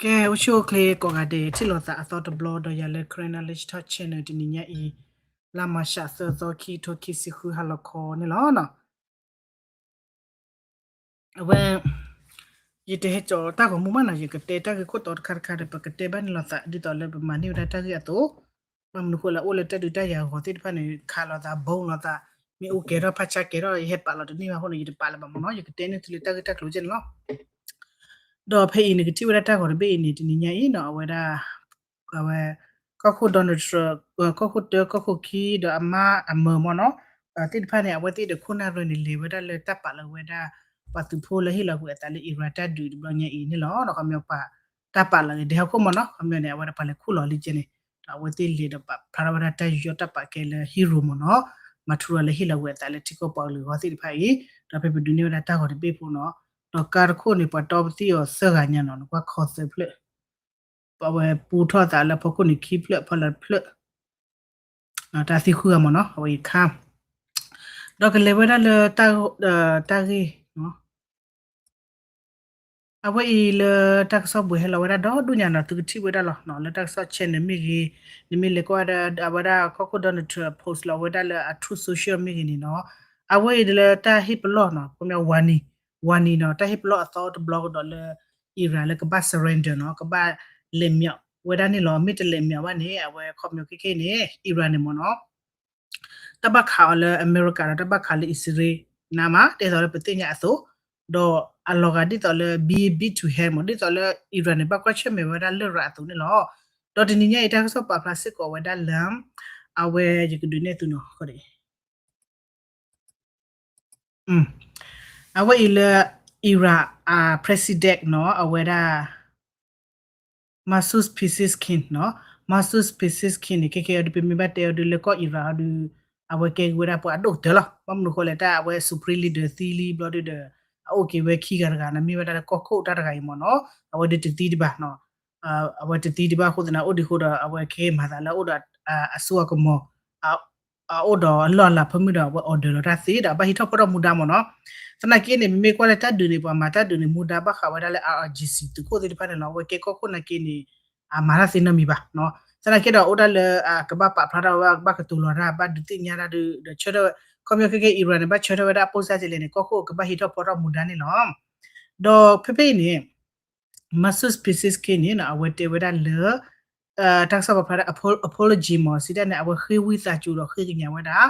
ကဲ အိၣ်ဆူၣ်အိၣ်ချ့ကိးဂၤဒဲး ထံၣ်လိာ်သးအသီတဘျီဒီးယၤလၢ Karen Knowledge Talk Channel တနံၤညါအံၤ လါမၤရှးသၢသီ ခံကထိခံဆံဃု ဟါလီၤခီန့ၣ်လီၤ. အဝဲ ယတဟဲကၠီတၢ်ဂီၤမူဘၣ်နီၤ, ယကတဲတၢ်ဂ့ၢ်ခိၣ်တီတခါတခါဒီး ပကတဲဘၣ်န့ၣ်လိာ်သး ဒ်သိးလၢပမၤန့ၢ်ဝဲဒၣ်တၢ်ဂ့ၢ်အသိး, ဘၣ်မနုၤဃိလၢ အိၣ်လၢတၢ်ဒုးတၢ်ယၤအဂီၤသ့ၣ်တဖၣ်န့ၣ် ခးလိာ်သး ဘိလိာ်သး, မ့ၢ်အိၣ်ကဲထီၣ်ဖးဆါကဲထီၣ် ယဟဲပာ်လီၤတန့ၢ်ဘၣ်အဃိန့ၣ် ယတပာ်လၢၤဘၣ်မ့ၢ်နီၤ, ယကတဲန့ၢ်သုလၢတၢ်ဂ့ၢ်တၢ်ကျိၤကဲန့ၣ်လီၤ. ဒီးဖဲအံၤနကထံၣ်ဝဲဒၣ်တၢ်ဂီၤတဘ့ၣ်အံၤန့ၣ် တနံၤညါအံၤနီၤ အဝဲဒၣ် အဝဲ ကီၢ်ခိၣ် Donald Trump ကီၢ်ခိၣ်တၢ ကီၢ်ခိၣ်ခံ ဒီးအမါအမၢၤမ့ၢ်နီၤ သ့ၣ်တဖၣ်န့ၣ် အဝဲသ့ၣ်ဒီးခိၣ်နၢ်ရၢန့ၣ် လဲၤဝဲဒၣ်လၢတၢ်ပာ်လီၤဝဲဒၣ် ပှၤသုးဖိလၢဟ့ၣ်လီၤကွံာ်အသးလၢ Iran တၢ်ဒုးတဘျီညါအံၤန့ၣ်လီၤ. ဒီးခီပညီပှၤတၢ်ပာ်လီၤန့ၣ် ဒဲဟီၣ်ခိၣ်မ့ၢ်နီၤ ခီပညီန့ၣ် အဝဲဒၣ်ပှၤလဲၤခူၣ်လီၤလံကဲန့ၣ် ဒီးအဝဲသ့ၣ်လဲၤဒီးပာ်ဖျါထီၣ်ဝဲဒၣ်တၢ်ယူးယီၣ်တၢ်ပာ်ကဲလၢ hero မ့ၢ်နီၤ မၤထူရၤလၢဟ့ၣ်လီၤကွံာ်အသးလၢထံကီၢ်ပှၤကလုာ်အဂီၢ်သ့ၣ်တဖၣ်အံၤ ဒီးဖဲပဒုးန့ၢ်ဝဲဒၣ်တၢ်ဂီၤတဘ့ၣ်ဖိနီၤ ဒီးကါတခိၣ်န့ၣ် ပှၤတီပသံၣ်အီၤသၢဂၤညါနီၤ နကွၢ်ခီသၢဖျၢၣ် ပဝဲပူထီၣ်သးလၢဖီခိၣ်န့ၣ်ခံဖျၢၣ် ဖီလာ်တဖျၢၣ် တၢ်သံဃုဂၤမ့ၢ်နီၤ အဝဲအံၤခါ ဒီးကလဲၤဝဲဒၣ်လၢ တၢ်ဂ့ၢ် အဝဲအံၤလၢတၢ်ကစီၣ်ပူၤဟဲလီၤဝဲဒၣ်ဒီဒူၣ်ညါနီၤ သုကထံၣ်ဝဲဒၣ်လီၤ လၢတၢ်ကစီၣ် channel မ့ၢ်ဂ့ၤ နမ့ၢ်လဲၤကွၢ်ဝဲဒၣ်အဝဲဒၣ်ကီၢ်ခိၣ် Donald Trump post လီၤဝဲဒၣ်လၢအ Truth Social မ့ၢ်ဂ့ၤန့ၣ်နီၤ အဝဲအံၤလၢတၢ်ဟ့ၣ်ပလီၢ်နီၤ ခီပညီ warning warning နီၤ တၢ်ဟ့ၣ်ပလီၢ်အသီတဘျီကဒီးလၢ Iran လၢကဘၣ် surrender နီၤ ကဘၣ်လဲၤမၠးဝဲဒၣ်န့ၣ်လီၤ မ့ၢ်တလဲၤမၠးဘၣ်န့ၣ် အဝဲခီပညီခဲခဲအံၤန့ၣ် Iran န့ၣ်မ့ၢ်နီၤ တၢ်ဘၣ်ခးအီၤလၢအမဲရကၤဒီးတၢ်ဘၣ်ခးလၢအံၣ်စရ့လးနါမး ဒ်သိးလၢပသ့ၣ်ညါအသိး ဒီးအလီၤဂာ်ဒ်သိးလၢ be beat to hell မ့ၢ် ဒ်သိးလၢ Iran န့ၣ် ဘၣ်ကွၢ်ဆၢၣ်မဲာ်ဝဲဒၣ်လရာ်အသိးန့ၣ်လီၤ. ဒီးတနံၤညါအံၤတၢ်ကစီၣ်ပာ်ဖျါစ့ၢ်ကီးဝဲဒၣ်လၢ အဝဲယကဒုးနဲၣ်သုနီၤ အဝဲအံၤလၢ Iran အ president နီၤ အဝဲဒၣ် Masoud Pezeshkian နီၤ Masoud Pezeshkian န့ၣ် ခဲခဲအံၤဒုး ပမ့ၢ်ဘၣ်တဲအီၤဒုးလၢကီၢ် Iran အီၤဒုး အဝဲကဲဝဲဒၣ်ပှၤအဒိၣ်ကတၢၢ်လီၤ. ဘၣ်မနုၤဃိလဲၣ် တၢ်အဝဲ supreme leader သံလံဘျီဒုးဒီး အအိၣ်က့ၤဝဲခံဂၤတဂၤန့ၣ် မ့ၢ်ဝဲဒၣ်လၢကီၢ်ခိၣ်တၢ်တဂၤအံၤမ့ၢ်နီၤ အဝဲဒုးတသံတဘၣ်နီၤ အဝဲတသံတဘၣ်အဃိသတးန့ၣ် အိၣ်ဒံးဃိဒီး အဝဲကဟဲမၤသးလၢအအိၣ်ဒီး အစိအကမီၤ အအိၣ်ဒီးအလီၢ်အလၤဖၢမုၢ်ဒီး အဝဲ order လီၤတၢ်သ့ဒီး အဘၣ်ဟံးထီၣ်ဖီထီၣ်မူဒါမ့ၢ်နီၤ. သနာ်က့န့ၣ် ပမ့ၢ်ကွၢ်လၢတၢ်ဒုးန့ၣ် ပှၤမၤတၢ်ဒုးန့ၣ် မူဒါဘၣ်ဃးဝဲဒၣ်လၢ I R G C သုးခိၣ်သ့ၣ်တဖၣ်န့ၣ်လီၤ. အဝဲကဲကီၢ်ခိၣ်နာ်က့န့ၣ် အမၤတၢ်သ့နီတမံၤဘၣ်. သနာ်က့ဒီး အိၣ်ဒၣ်လၢ ကဘၣ်ပာ်ဖျါထီၣ်ဝဲ ကဘၣ်ကတိၤလီၤတၢ် ဘၣ်ဒုးသ့ၣ်ညါတၢ်ဒုး ဒီးဆၢထၢၣ်ဝဲ ခီပညီခဲခဲ Iran န့ၣ် ဘၣ်ဆၢထၢၣ်ဝဲဒၣ်အပိၢ်စၢ်ကလဲၣ်န့ၣ် ကီၢ်ခိၣ်ကဘၣ်ဟံးထီၣ်ဖီထီၣ်မူဒါန့ၣ်လီၤ. ဒီးဖဲဖဲအံၤန့ၣ် Masoud Pezeshkian န့ၣ် အဝဲတဲဝဲဒၣ်လၢ တၢ်ကစီၣ်ပာ်ဖျါဒၣ် apology မ့ၢ် စံးတၢ်န့ၣ် အဝဲဃ့ဝံသးစူၤဒီးဃ့ကညးဝဲဒၣ်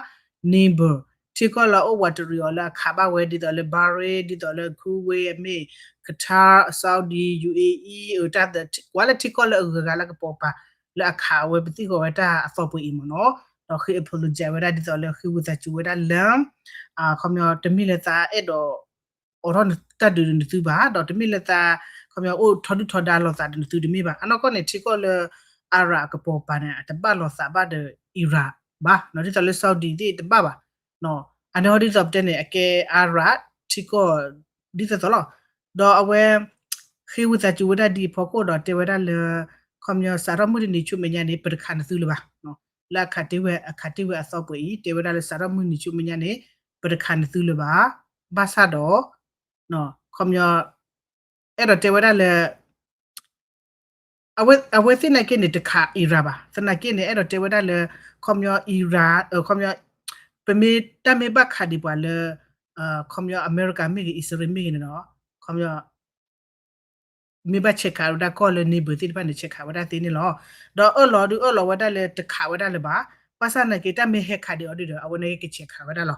neighbor ထံကီၢ်လၢအအိၣ်ဝးတရံးအီၤလၢအခးဘၣ်ဝဲ ဒ်သိးလၢ Bahrain ဒ်သိးလၢ Kuwait အမ့ၢ် Qatar Saudi U A E တၢ်သ့ၣ် ကွၢ်လၢထံကီၢ်လၢအဂုၤအဂၤလၢကပိာ်ပာ် လၢအခးဝဲပသံၣ်ဃီၤဝဲတၢ်အသီပှဲၤအံၤမ့ၢ်နီၤ ဒီးဃ့ apology ဝဲဒၣ်ဒ်သိးလၢဃ့ဝံသးစူၤဝဲဒၣ်လၢ ခီပညီတမ့ၢ်လၢသးအဲၣ်ဒိး အိးထီၣ်တၢ်ဒုးဒီးနသုဘၣ် ဒီးတမ့ၢ်လၢသး ခီပညီအိၣ်ထီဒုၣ်ထီဒါလိာ်သးဒီးနသုတမ့ၢ်ဘၣ်. အနီၢ်ကီၢ်န့ၣ် ထံကီၢ်လၢ Arab အကပိာ်ပာ်န့ၣ် အတဘၣ်လိာ်သးဘၣ်ဒီး Iran ဘၣ် ဒ်သိးလၢ Saudi သ့ၣ်တဘၣ်ဘၣ်. အန့ၣ်ဟီဒ်သိးပတဲန့ၣ် အကဲ Arab ထံကီၢ် ဒ်သိးသိးလီၤ. ဒီးအဝဲ ဃ့ဝံသးစူၤဝဲဒၣ်ဒ်အဖီခိၣ်ဒီးတဲဝဲဒၣ်လၢ ခီပညီစးထီၣ်မုၢ်တနံၤဆူမဲာ်ညါန့ၣ် ပတခးနသုလၢၤဘၣ်. လၢအခးတ့ၢ်ဝဲ အခးတ့ၢ်ဝဲအသီပှဲၤအံၤ တဲဝဲဒၣ်လၢစးထီၣ်မုၢ်နံၤဆူမဲာ်ညါန့ၣ် ပတခးနသုလၢၤဘၣ်. ဘၣ်ဆၣ်ဒီး ခီပညီ အဲၣ်ဒိးတဲဝဲဒၣ်လၢ အဝဲသ့ၣ်နာ်က့န့ၣ် တခး Iran ဘၣ်. သနာ်က့န့ၣ် အဲၣ်ဒိးတဲဝဲဒၣ်လၢ ခီပညီ Iran ခီပညီ ပမ့ၢ်တၢ်မ့ၢ်ဘၣ်ခးဒံးပှၤလၢ ခီပညီအမဲရကၤမ့ၢ်ဂ့ၤ အံၣ်စရ့လးမ့ၢ်ဂ့ၤန့ၣ်ဒီး ခီပညီ မ့ၢ်ဘၣ်ဆဲးခးဝဲဒၣ်ကီၢ်လၢ neighbor သ့ၣ်တဖၣ်န့ၣ် ဆဲးခးဝဲဒၣ်သ့န့ၣ်လီၤ. ဒီးအၢၣ်လီၤဒုးအၢၣ်လီၤဝဲဒၣ်လၢတခးဝဲဒၣ်လၢၤဘၣ်. ဘၣ်ဆၣ်သနာ်က့ တၢ်မ့ၢ်ဟဲခးဒံးအီၤဒုးဒီး အဝဲန့ၣ်ကဆဲးခးဝဲဒၣ်လီၤ.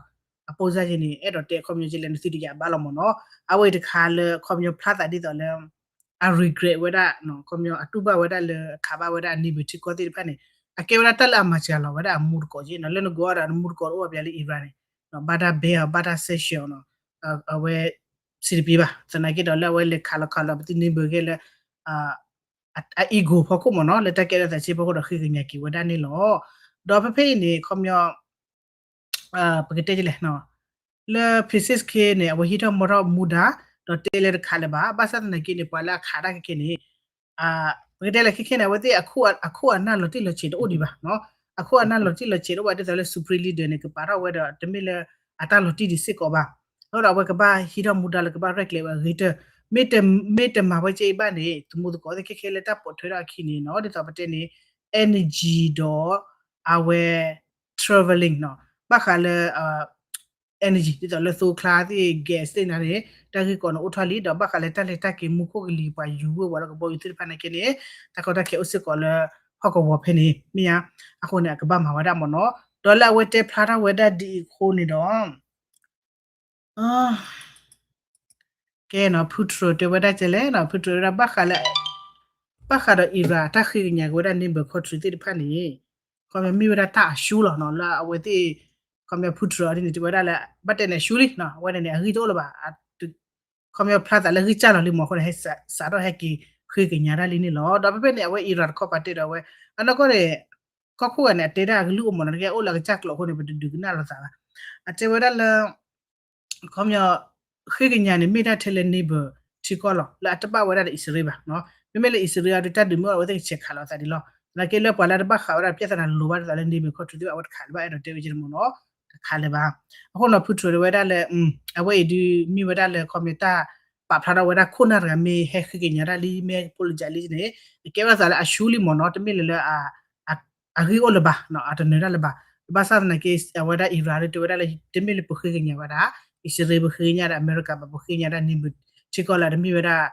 အပိၢ်စၢ်က့န့ၣ် အဲၣ်ဒိးတဲခီပညီကလဲၣ် နသုတယာ်ဘၣ်လီၤမ့ၢ်နီၤ. အဝဲတခါလၢခီပညီဖျါသးဒ်သိးလၢ အ regret ဝဲဒၣ် ခီပညီအတူၢ်ဘၣ်ဝဲဒၣ်လၢအခးဘၣ်ဝဲဒၣ်အ neighbor ထံကီၢ်သ့ၣ်တဖၣ်န့ၣ် အကဲဝဲဒၣ်တၢ်လၢအမၤစှၤလီၤဝဲဒၣ်အမူတကိးက့နီၤ. လၢနဂီၢ်ဒီးနမူတကိးတအိၣ်ဘၣ်ပျဲလၢ Iran န့ၣ် ဘၣ်တၢ် ban အီၤ ဘၣ်တၢ် sanction အီၤနီၤ. အဝဲ စံးတပ့ၤဘၣ်. သနာ်က့ဒီးလၢအဝဲလဲၤခးလီၤခးလီၤပသံၣ် neighbor ဂ့ၤလၢ အ ego ဖီခိၣ်မ့ၢ်နီၤ လၢတၢ်ကဲထီၣ်သးဆံးဖီခိၣ်ဒီးဃ့ကညးက့ၤဝဲဒၣ်န့ၣ်လီၤ. ဒီးဖဲဖဲအံၤန့ၣ် ခီပညီ ပကတဲဒ်လဲၣ် လၢ Pezeshkian န့ၣ် အဝဲဟံးထီၣ်မီထီၣ်မူဒါ ဒီးတဲလၢတခးလၢၤဘၣ်. ဘၣ်ဆၣ်သနာ်က့န့ၣ် ပှၤလၢအခးတၢ်ခဲခဲန့ၣ် ပကတဲလၢခဲခဲန့ၣ် အဝဲသ့ၣ်အခိၣ်အနၢ်လီၤတံၢ်လီၤဆဲးတအိၣ်ဒံးဘၣ်. အခိၣ်အနၢ်လီၤတံၢ်လီၤဆဲးတအိၣ်ဘၣ် ဒ်သိးလၢ supreme leader န့ၣ် ကပာ်ထီၣ်ဝဲဒီးတမ့ၢ်လၢအတၢ်လီၤတံၢ်ဒံးစ့ၢ်ကီးဘၣ်. အဃိဒီးအဝဲကဘၣ်ဟံးထီၣ်မူဒါလၢကဘၣ်ရဲၣ်ကျဲၤဝဲအဂ့ၤကတၢၢ် မ့ၢ်တမၤဝဲကဲအံၤဘၣ်န့ၣ် သမူသကိးသ့ၣ်ခဲခဲလၢတၢ်ပိာ်ထွဲထီၣ်အခံန့ၣ်နီၤ ဒ်သိးပတဲန့ၣ် energy ဒီး အဝဲ traveling နီၤ ဘၣ်ဃးလၢ energy ဒ်သိးလၢသိချါသ့ၣ် gas သ့ၣ်နၤန့ၣ် တၢ်ဂ့ၢ်ကီန့ၣ်အိၣ်ထီၣ်လံ ဒီးဘၣ်ဃးလၢတၢ်လဲၤတၢ်က့ၤမူခိၣ်ကလံၤပှၤယူၤဝဲဝဲလၢကဘီယူၤသ့ၣ်တဖၣ်န့ၣ်ကဲန့ၣ် တၢ်ကီတၢ်ခဲအိၣ်စ့ၢ်ကီးလၢဟီၣ်ကဝီၤဖဲန့ၣ် မ့ၢ်ဧါ. အဃိန့ၣ် အကဘၣ်မၤဝဲဒၣ်မ့ၢ်နီၤ ဒီးလၢအဝဲတဲဖျါထီၣ်ဝဲဒၣ်ဒ်အံၤအဃိန့ၣ်ဒီး ကဲနီၤ Petro တဲဝဲဒၣ်ကဲလဲၣ်နီၤ Petro တဲဝဲဒၣ်ဘၣ်ဃးလၢ ဘၣ်ဃးဒီး Iran တၢ်ဃ့ကညးက့ၤဝဲဒၣ် neighbor country သ့ၣ်တဖၣ်န့ၣ် ခီပညီမ့ၢ်ဝဲဒၣ်တၢ်အရှုံးလီၤနီၤ လၢအဝဲသ့ၣ် ခီပညီ Petro ဒ်န့ၣ် တဲဝဲဒၣ်လၢ ဘၣ်တဲန့ၣ်အရှုံးလံနီၤ အဝဲန့ၣ်န့ၣ် အဂံၢ်တအိၣ်လၢၤဘၣ် ခီပညီဖျါသးလၢဂံၢ်စၢ်လီၤလံမ့ၢ်အဃိန့ၣ် ဟဲစးထီၣ်ဟဲက့ၤဃ့ကညးတၢ်လံန့ၣ်လီၤ. ဒီးဖဲဖဲန့ၣ် အဝဲ Iran တခီပၤတဲဒီးအဝဲ အနီၢ်ကီၢ်န့ၣ် ကီၢ်ခိၣ်ဂၤန့ၣ် အတဲဒၣ်အကလုၢ်အိၣ်မ့ၢ်နီၤ တကဲအိၣ်လၢအကစၢ်ကျိာ်အဃိန့ၣ် ပတဒုးကနၣ်လိာ်သးဘၣ်. အတဲဝဲဒၣ်လၢ ခီပညီ ဃ့ကညးန့ၣ် မ့ၢ်တၢ်ထဲလၢ neighbor ထံကီၢ်လီၤ လၢအတဘၣ်ဝဲဒၣ်ဒီးအံၣ်စရ့လးဘၣ်. မ့မ့ၢ်လၢအံၣ်စရ့လးဒီး တၢ်ဒုးမ့ၢ်အိၣ်ဒီး အဝဲသ့ၣ်ကဆဲးခးလိာ်သးဒ်လီၤ. သနာ်က့လၢပှၤလၢတဘၣ်ဃးဝဲဒၣ် ပြဿနာ လိၤဘၣ်ဒ်သိးလၢ neighbor country သ့ၣ်တဖၣ် အဝဲတခးလၢၤဘၣ် အဲၣ်ဒိးတဲဝဲကဲန့ၣ်မ့ၢ်နီၤ တခးလၢၤဘၣ်. အဃိနီၤ Petro တဲဝဲဒၣ်လၢ အဝဲအံၤဒုးမ့ၢ်ဝဲဒၣ်လၢ ခီပညီတၢ်ပာ်ဖျါထီၣ်ဝဲဒၣ်ခိၣ်နၢ်တဂၤမ့ၢ်ဟဲဃ့ကညးတၢ်လံ မ့ၢ်ဟဲကဖိလၢကလံန့ၣ် အကဲဝဲဒၣ်သးလၢအရှုံးလံမ့ၢ်နီၤ တမ့ၢ်လၢလၢ အဂ့ၢ်အိၣ်လၢၤဘၣ် အတနၢၤတၢ်လၢၤဘၣ်. ဘၣ်ဆၣ်သနာ်က့ အဝဲဒၣ် Iran ဒုးတဲဝဲဒၣ်လၢ တမ့ၢ်လၢပဃ့ကညးဝဲဒၣ် အံၣ်စရ့လး ပဃ့ကညးဒၣ် အမဲရကၤ ပဃ့ကညးဒၣ် neighbor ထံကီၢ်လၢတမ့ၢ်ဝဲဒၣ်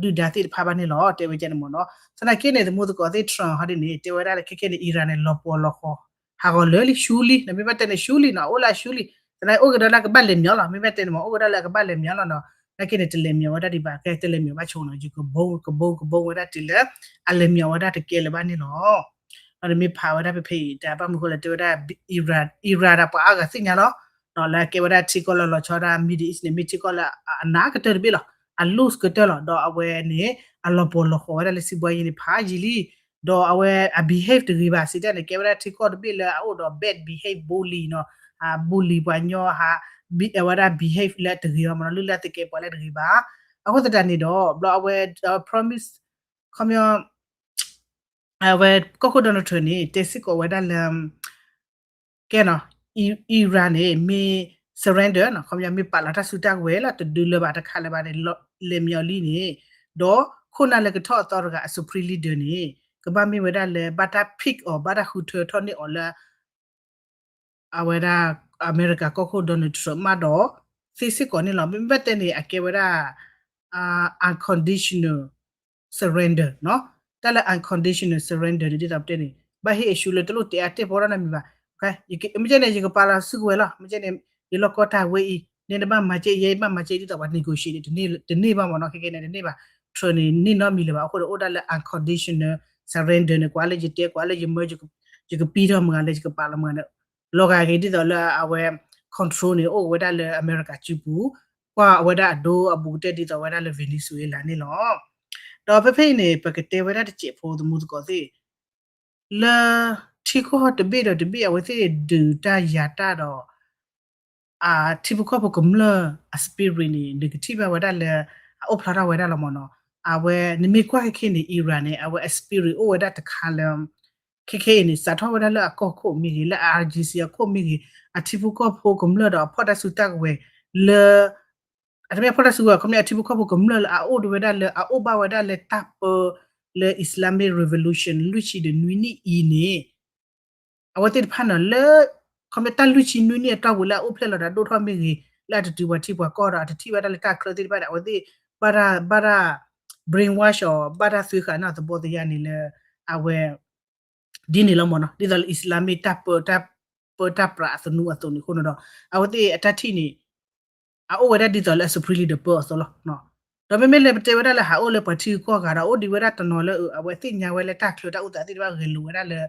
ဒုၣ်ဒါသ့ၣ်တဖၣ်ဘၣ်န့ၣ်လီၤ တဲဝဲကဲန့ၣ်မ့ၢ်နီၤ. သနာ်က့န့ၣ် သမူသကိးသ့ၣ် Trump ဟီဒ်န့ၣ် တဲဝဲဒၣ်လၢခဲခဲန့ၣ် Iran န့ၣ် လီၤပှီၢ်လီၤဃီၤ ဟးဂီၤလၢာ်လံ ရှုံးလံ နမ့ၢ်ဘၣ်တဲန့ၣ်ရှုံးလံနီၤ အိၣ်လၢအရှုံးလံ. သနာ်က့အိၣ်ကဒီးလၢကဘၣ်လဲၤမံၤလီၤ မ့ၢ်ဘၣ်တဲန့ၣ်မ့ၢ် အိၣ်ကဒီးလၢအကဘၣ်လဲၤမံၤလီၤနီၤ. သနာ်က့န့ၣ် တလဲၤမံၤဝဲဒၣ်ဒံးဘၣ် ကဲတလဲၤမံၤဘၣ်ဆိနီၤ ယကဘိ ကဘိ ကဘိဝဲဒၣ်တုၤလၢ အလဲၤမံၤဝဲဒၣ်တကဲလၢၤဘၣ်န့ၣ်လီၤ. ဒီးမ့ၢ်ဖးဝဲဒၣ်ဖဲဖဲအံၤ တၢ်ဘၣ်မနုၤဃိလဲၣ် တဲဝဲဒၣ် Iran တၢ်ပှၤအါဂၤသ့ၣ်ညါလီၤ လၢအကဲဝဲဒၣ်ထံကီၢ်လၢလီၤဆီဒၣ် Middle East န့ၣ် မ့ၢ်ထံကီၢ်လၢအနးကတၢၢ်တဘ့ၣ်လီၤ အ loose ကတၢၢ်လီၤ ဒီးအဝဲန့ၣ် အလီၤပှီၢ်လီၤဃီၤဝဲဒၣ်လၢစံးဘှီယံၤန့ၣ် ဖးယံၤလံ ဒီးအဝဲအ behave တဂ့ၤဘၣ် စံးတၢ်န့ၣ် ကဲဝဲဒၣ်ထံကီၢ်တဘ့ၣ်လၢအအိၣ်ဒီး bad behave bully နီၤ bully ပှၤညီဟး ဝဲဒၣ် behave လၢတဂ့ၤဘၣ်မ့ၢ်နီၤ လုၢ်လၢ်သကဲးပဝးလၢတဂ့ၤဘၣ်. အဃိသတးန့ၣ်ဒီး ဘျီအဝဲ promise ခီပညီ အဝဲကီၢ်ခိၣ် Donald Trump န့ၣ် တဲစ့ၢ်ကီးဝဲဒၣ်လၢ ကဲနီၤ Iran န့ၣ် မ့ၢ် surrender နီၤ ခီပညီမ့ၢ်ပာ်လီၤတၢ်စုတၢ်ကဝဲၤလၢတဒုးလၢၤဘၣ်တခါလၢၤဘၣ်န့ၣ် လဲၤမံၤအီၤလံန့ၣ် ဒီးခိၣ်နၢ်လၢကထီၣ်အသီတဂၤအ supreme leader န့ၣ် ကဘၣ်မ့ၢ်ဝဲဒၣ်လၢဘၣ်တၢ် pick အီၤ ဘၣ်တၢ်ဃုထၢထီၣ်န့ၢ်အီၤလၢ အဝဲဒၣ် အမဲရကၤကီၢ်ခိၣ် Donald Trump မးဒီး သ့စ့ၢ်ကီးန့ၣ်လီၤ. မ့မ့ၢ်ဘၣ်တဲန့ၣ် အကဲဝဲဒၣ် unconditional surrender နီၤ. တၢ်လၢ unconditional surrender န့ၣ် ဒ်သိးပတဲန့ၣ် ဘၣ်ဟ့ၣ်အရှုံးလၢတလိၣ်တဲအါတဲာ်ပီထီၣ်နီတမံၤဘၣ်. မ့ၢ်ကဲန့ၣ် ယကပာ်လီၤစုကဝဲၤလီၤ. မ့ၢ်ကဲန့ၣ် ယလီၢ်ကီတၢ်ဝဲအံၤ နဲနဘၣ်မၤကဲ ယဲယဘၣ်မၤကဲ ဒ်သိးပှၤ negotiate န့ၣ် တန့ၢ်ဘၣ်မ့ၢ်နီၤ. ခဲကဲန့ၣ် တန့ၢ်ဘၣ်. Trump န့ၣ် န့ၢ်နီတမံၤလၢၤဘၣ်. အဃိန့ၣ် အိၣ်ဒၣ်လၢ unconditional surrender န့ၣ် ကွၢ်လၢယတဲ ကွၢ်လၢယမၢ ယကပံထီၣ်မတၤလဲၣ် ယကပာ်လီၤမတၤန့ၣ် လီၤဂာ်က့ၤဒ်သိးလၢအဝဲ control န့ၣ် အိၣ်ဝဲဒၣ်လၢအမဲရကၤစုပူၤ ကွၢ်အဝဲဒၣ်အဒိအဘူးကတၢၢ်ဒ်သိးဝဲဒၣ်လၢ Venezuela န့ၣ်လီၤ. ဒီးဖဲဖဲအံၤန့ၣ် ပကတဲဝဲဒၣ်တစဲးဖိသမူသကိးသ့ၣ် လၢထံကီၢ်တဘ့ၣ်ဒီးတဘ့ၣ် အဝဲသ့ၣ်ဒုးတၢ်ယၤတၢ်ဒီး အထံဖိကီၢ်ဖိကမျၢၢ်အ spirit န့ၣ် နကထံၣ်ဘၣ်ဝဲဒၣ်လၢ အအိၣ်ဖျါထီၣ်ဝဲဒၣ်လီၤမ့ၢ်နီၤ. အဝဲ နမ့ၢ်ကွၢ်ခဲခဲန့ၣ် Iran န့ၣ် အဝဲအ spirit အိၣ်ဝဲဒၣ်တခါလၢ ခဲခဲအံၤန့ၣ် စးထီၣ်ဝဲဒၣ်လၢအကီၢ်ခိၣ်မ့ၢ်ဂ့ၤ လၢ I R G C အခိၣ်မ့ၢ်ဂ့ၤ အထံဖိကီၢ်ဖိကမျၢၢ်ဒီးအဖီၣ်တၢ်စုတၢ်ကဝဲၤလၢ အတမ့ၢ်ဖီၣ်တၢ်စုကဝဲၤ ခီပညီအထံဖိကီၢ်ဖိကမျၢၢ်လၢအအိၣ်ဒံးဝဲဒၣ်လၢအအိၣ်ဘၣ်ဝဲဒၣ်လၢတၢ်ပၢလၢ Islamic Revolution လွံၢ်ဆံဒီးနွံနံၣ်အံၤန့ၣ် အဝဲသ့ၣ်တဖၣ်န့ၣ်လၢ ခီပညီတၢ်လွံၢ်ဆံနွံနံၣ်အတီၢ်ပူၤလၢအအိၣ်ဖျဲၣ်လီၤဒီးဒိၣ်ထီၣ်မ့ၢ်ဂ့ၤ လၢအတတုၤပှၤထံပှၤကီၢ်ဒီး အတထံၣ်ဝဲဒၣ်လၢတၢ်ချၢသ့ၣ်တဖၣ်န့ၣ် အဝဲသ့ၣ် ဘၣ်တၢ် ဘၣ်တၢ် brainwash အီၤ ဘၣ်တၢ်သွံဃာ်န့ၢ်သဘီသယါန့ၣ်လၢ အဝဲ ဒ်န့ၣ်လီၤမ့ၢ်နီၤ ဒ်သိးလၢ Islamic တၢ်ပၢ တၢ်ပၢတၢ်ပြးအသနူအသိးန့ၣ်အဃိန့ၣ်ဒီး အဝဲသ့ၣ်အတၢ်ထံၣ်န့ၣ် အအိၣ်ဝဲဒၣ်ဒ်သိးလၢအ supreme leader ပၢအီၤအသိးလီၤ. ဒီးမ့မ့ၢ်လၢပတဲဝဲဒၣ်လၢဟးအိၣ်လၢပှၤထံဂုၤကီၢ်ဂၤဒီး အိၣ်ဒံးဝဲဒၣ်တနီၤလၢ အဝဲသ့ၣ်ညါဝဲလၢတၢ်ချၢတၢ်အိၣ်သးသ့ၣ်တဖၣ်ဂဲၤလိာ်ဝဲဒၣ်လၢ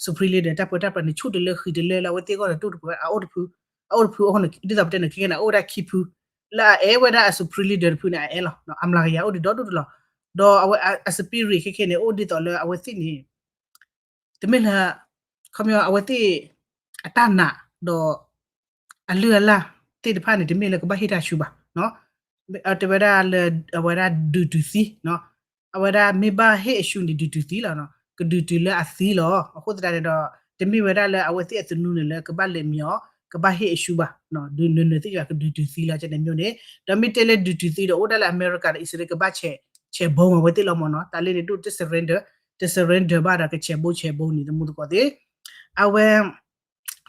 supreme leader တၢ်ပၢတၢ်ပြးန့ၣ် ဆူၣ်တလၢဃံတလၢလၢအဝဲသ့ၣ်အဂီၢ်န့ၣ် တူၢ်တပှဲၤဝဲ အအိၣ်တဖု အအိၣ်တဖုအဃိန့ၣ် ဒ်သိးပတဲန့ၣ် ခဲကဲန့ၣ် အအိၣ်ဝဲဒၣ်ခံဖု လၢအအဲၣ်ဝဲဒၣ်အ supreme leader တဖုန့ၣ် အအဲၣ်လီၤ. အမျးကယၤအိၣ်ဒံးဒီဒူၣ်တလီၤ. ဒီးအဝဲအ spirit ခဲကဲန့ၣ် အိၣ်ဒ်သိးလၢအဝဲသ့ၣ်န့ၣ် တမ့ၢ်လၢ ခီပညီအဝဲသ့ၣ် အတၢ်နာ်ဒီး အလုၢ်အလၢ်သ့ၣ်တဖၣ်န့ၣ် တမ့ၢ်လၢကဘၣ်ဟ့ၣ်တၢ်ဆူၣ်ဘၣ်. တဲဝဲဒၣ်လၢ အဝဲဒၣ်ဒုးတုၤသံ အဝဲဒၣ်မ့ၢ်ဘၣ်ဟ့ၣ်အဆူၣ်န့ၣ် ဒုးတုၤသံလီၤ. ကဒုးတုၤလၢအသံလီၤ. အဃိသတးန့ၣ်ဒီး တမ့ၢ်ဝဲဒၣ်လၢအဝဲသ့ၣ်အသနူန့ၣ်လၢကဘၣ်လဲၤမံၤအီၤ ကဘၣ်ဟ့ၣ်အရှူဘၣ်, ဒုးနုာ်နုာ်သ့ၣ်ယွၤကဒုးတုၤသံလီၤ ကန့ၣ်မ့ၢ်န့ၣ်, ဒီးမ့ၢ်တဲလၢဒုးတုၤသံဒီး အိၣ်ဒၣ်လၢအမဲရကၤဒီးအံၣ်စရ့လးကဘၣ်ဆဲး, ဆဲးဘီမၤဝဲသ့ၣ်လီၤမ့ၢ်နီၤ, တၢ်လၢန့ၣ်ဒိၣ်တ surrender, တ surrender ဘၣ်ဒီးကဆဲးဘီဆဲးဘီန့ၣ် သမူသကိးသ့ၣ်, အဝဲ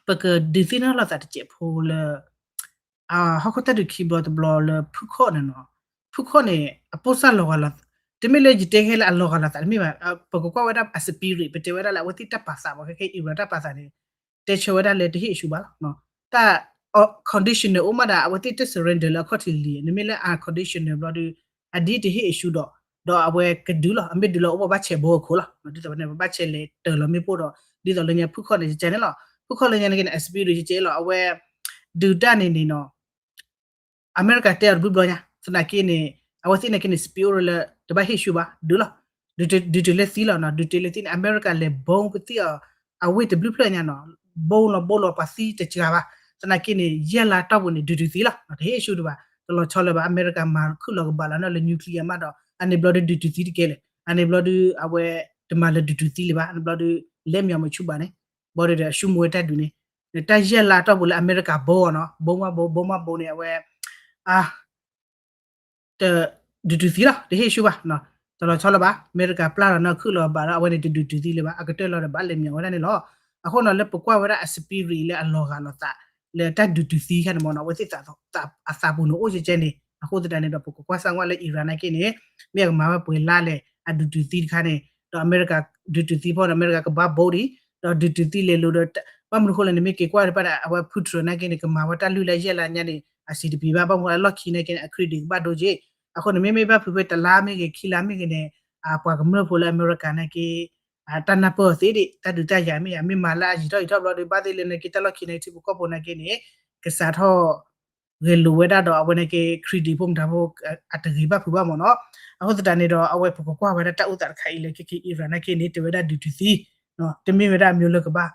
ပကဒုးသ့ၣ်နီၣ်လိာ်သးတစဲးဖိလၢ ဟီၣ်ခိၣ်တၢ်ဒုးခံဘျီတဘျီလၢဖုၣ်ခီၣ်န့ၣ်နီၤ, ဖုၣ်ခီၣ်န့ၣ် အပိၢ်စၢ်လီၤဂာ်လီၤ, တမ့ၢ်လၢယတဲခဲလၢအလီၤဂာ်လီၤသးတမ့ၢ်ဘၣ်, ပကကွၢ်ဝဲဒၣ်အ spirit ပတဲဝဲဒၣ်လၢအဝဲသ့ၣ်တၢ်ပာ်သးဘၣ် ခဲခဲအံၤ Iran တၢ်ပာ်သးန့ၣ် တဲဆၢဝဲဒၣ်လၢတဟ့ၣ်အရှူဘၣ်လီၤ, တၢ် conditional အိၣ်မးဒီး အဝဲသ့ၣ်တ surrender လၢအခီၣ်ထံးလံ, နမ့ၢ်လၢ unconditional ဘျီဒီး အဒ်တဟ့ၣ်အရှူဒီး, ဒီးအဝဲကဒုးလီၤ, အမ့ၢ်ဒုးလီၤအိၣ်ဘၣ်ဘၣ်ဆဲးဘီအခိၣ်လီၤ, ဒ်သိးန့ၣ် ပဘၣ်ဆဲးလဲၤတၢၤလီၤမ့ၣ်ပိၢ်ဒီး, ဒ်သိးလၢညါဖုၣ်ခီၣ်န့ၣ် ကကဲန့ၣ်လီၤ, ဖုၣ်ခီၣ်လၢညါန့ၣ်က့န့ၣ် အ spirit ကကဲလီၤ, အဝဲ ဒုးတၢ်န့ၣ်န့ၣ်နီၤ အမဲရကၤတဲအီၤတဘျုးဘျီညါ, သနာ်က့န့ၣ် အဝဲသ့ၣ်န့ၣ်က့န့ၣ် spirit လၢ တဘၣ်ဟ့ၣ်ရှူဘၣ်, ဒုးလီၤ, ဒုးတုၤလၢသံလီၤနီၤ, ဒုးတုၤလၢသံန့ၣ် အမဲရကၤလဲၤဘီသ့ၣ်အီၤ, အဝ့ၢ်တဘျုးဖျၢၣ်ညါနီၤ, ဘီလီၤဘီလီၤပှၤသံတစှၤဘၣ်, သနာ်က့န့ၣ် ယဲၢ်လါတီၢ်ပူၤန့ၣ် ဒုးတုၤသံလီၤ, တဟ့ၣ်အရှူတဘၣ်, တလီၤဆီလၢၤဘၣ်, အမဲရကၤမၤခုၣ်လီၤကဘၣ်လီၤနီၤလၢ nuclear မးဒီး အန့ၣ်ဘျီဒီးဒုးတုၤသံတကဲလဲၣ်, အန့ၣ်ဘျီဒီး အဝဲတမၤလၢဒုးတုၤသံလၢၤဘၣ်, အန့ၣ်ဘျီဒီး လဲၤမၤမုာ်ဆူၣ်ဘၣ်န့ၣ်, ဘီဒီးအရှူမူဝဲတၢ်ဒုးန့ၣ်, တၢ်ယဲၢ်လါတီၢ်ပူၤလၢအမဲရကၤဘီအီၤနီၤ, ဘီမးဘီ, ဘီမးဘီန့ၣ် အဝဲ အ တ ဒုးတုၤသံလီၤ, တဟ့ၣ်ရှူဘၣ်, တလီၤဆီလၢၤဘၣ်, အမဲရကၤပျၢ်လီၤနီၤခုၣ်လီၤဘၣ်ဒီး အဝဲန့ၣ်တဒုးတုၤသံလၢၤဘၣ်, အကတၢၢ်လီၤဒီးဘၣ်လဲၤမၤဝဲဒၣ်န့ၣ်လီၤ, အဃိနီၤလၢပကွၢ်ဝဲဒၣ်အ spirit လၢအလီၤဂာ်လိာ်သး လၢတၢ်ဒုးတုၤသံခါန့ၣ်မ့ၢ်နီၤ, အဝဲသ့ၣ်အသးပူၤန့ၣ်အိၣ်ကဲကဲန့ၣ်, အဃိသတးန့ၣ်ဒီး ပကကွၢ်စၢ်ကွၢ်လၢ Iran နာ်က့န့ၣ် မ့ၢ်အကမၤဝဲပှဲၤလါလဲၣ် အဒုးတုၤသံတခါန့ၣ်, ဒီးအမဲရကၤဒုးတုၤသံဖီဒီး အမဲရကၤကဘၣ်ဘီဒံး, ဒီးဒုးတုၤသံလဲၤလိၤဒီး ဘၣ်မနုၤဃိလဲၣ်န့ၣ် မ့ၢ်က့ၤကွၢ်တဖၣ်ဒီး အဝဲဖုထြၢၣ်နာ်က့န့ၣ် ကမၤဝဲတၢ်လုၢ်လၢယဲၢ်လါညါန့ၣ် အဆံးတပံၤဘၣ်, ဘၣ်မနုၤဃိလၢလီၢ်ခံနာ်က့န့ၣ် အ credit ကဘၣ်ဒိက့ၤ, အဃိန့ၣ် မ့မ့ၢ်ဘၣ်ဖုးဖဲတလါမ့ၢ်ဂ့ၤ ခံလါမ့ၢ်ဂ့ၤန့ၣ် ပှၤကမျၢၢ်ဖိလၢအမဲရကၤနာ်က့ တၢ်နၢ်ပၢၢ်အီၤသ့ဒံး တၢ်ဒုးတၢ်ယၤမ့ၢ်ယၤ မ့ၢ်မၤလၢအယံာ်ထီၣ်ယံာ်ထီၣ်ဘျီဒီး ဘၣ်သ့ၣ်လၢနာ်က့ တၢ်လီၢ်ခံနာ်က့ထံဖိကီၢ်ဖိနာ်က့န့ၣ် ကစးထီၣ် ဂဲၤလိာ်ဝဲဒၣ်ဒီးအဝဲနာ်က့ credit ဖိမတၤဖိ အတဂ့ၤဘၣ်ဖုးဘၣ်မ့ၢ်နီၤ. အဃိသတးန့ၣ်ဒီး အဝဲပကကွၢ်ဝဲဒၣ်တၢ်အိၣ်သးတခါအံၤလၢ ခဲက့ Iran နာ်က့န့ၣ် တဲဝဲဒၣ်ဒုးတုၤသံ တမ့ၢ်ဝဲဒၣ်အမျိုးလၢ ကဘၣ်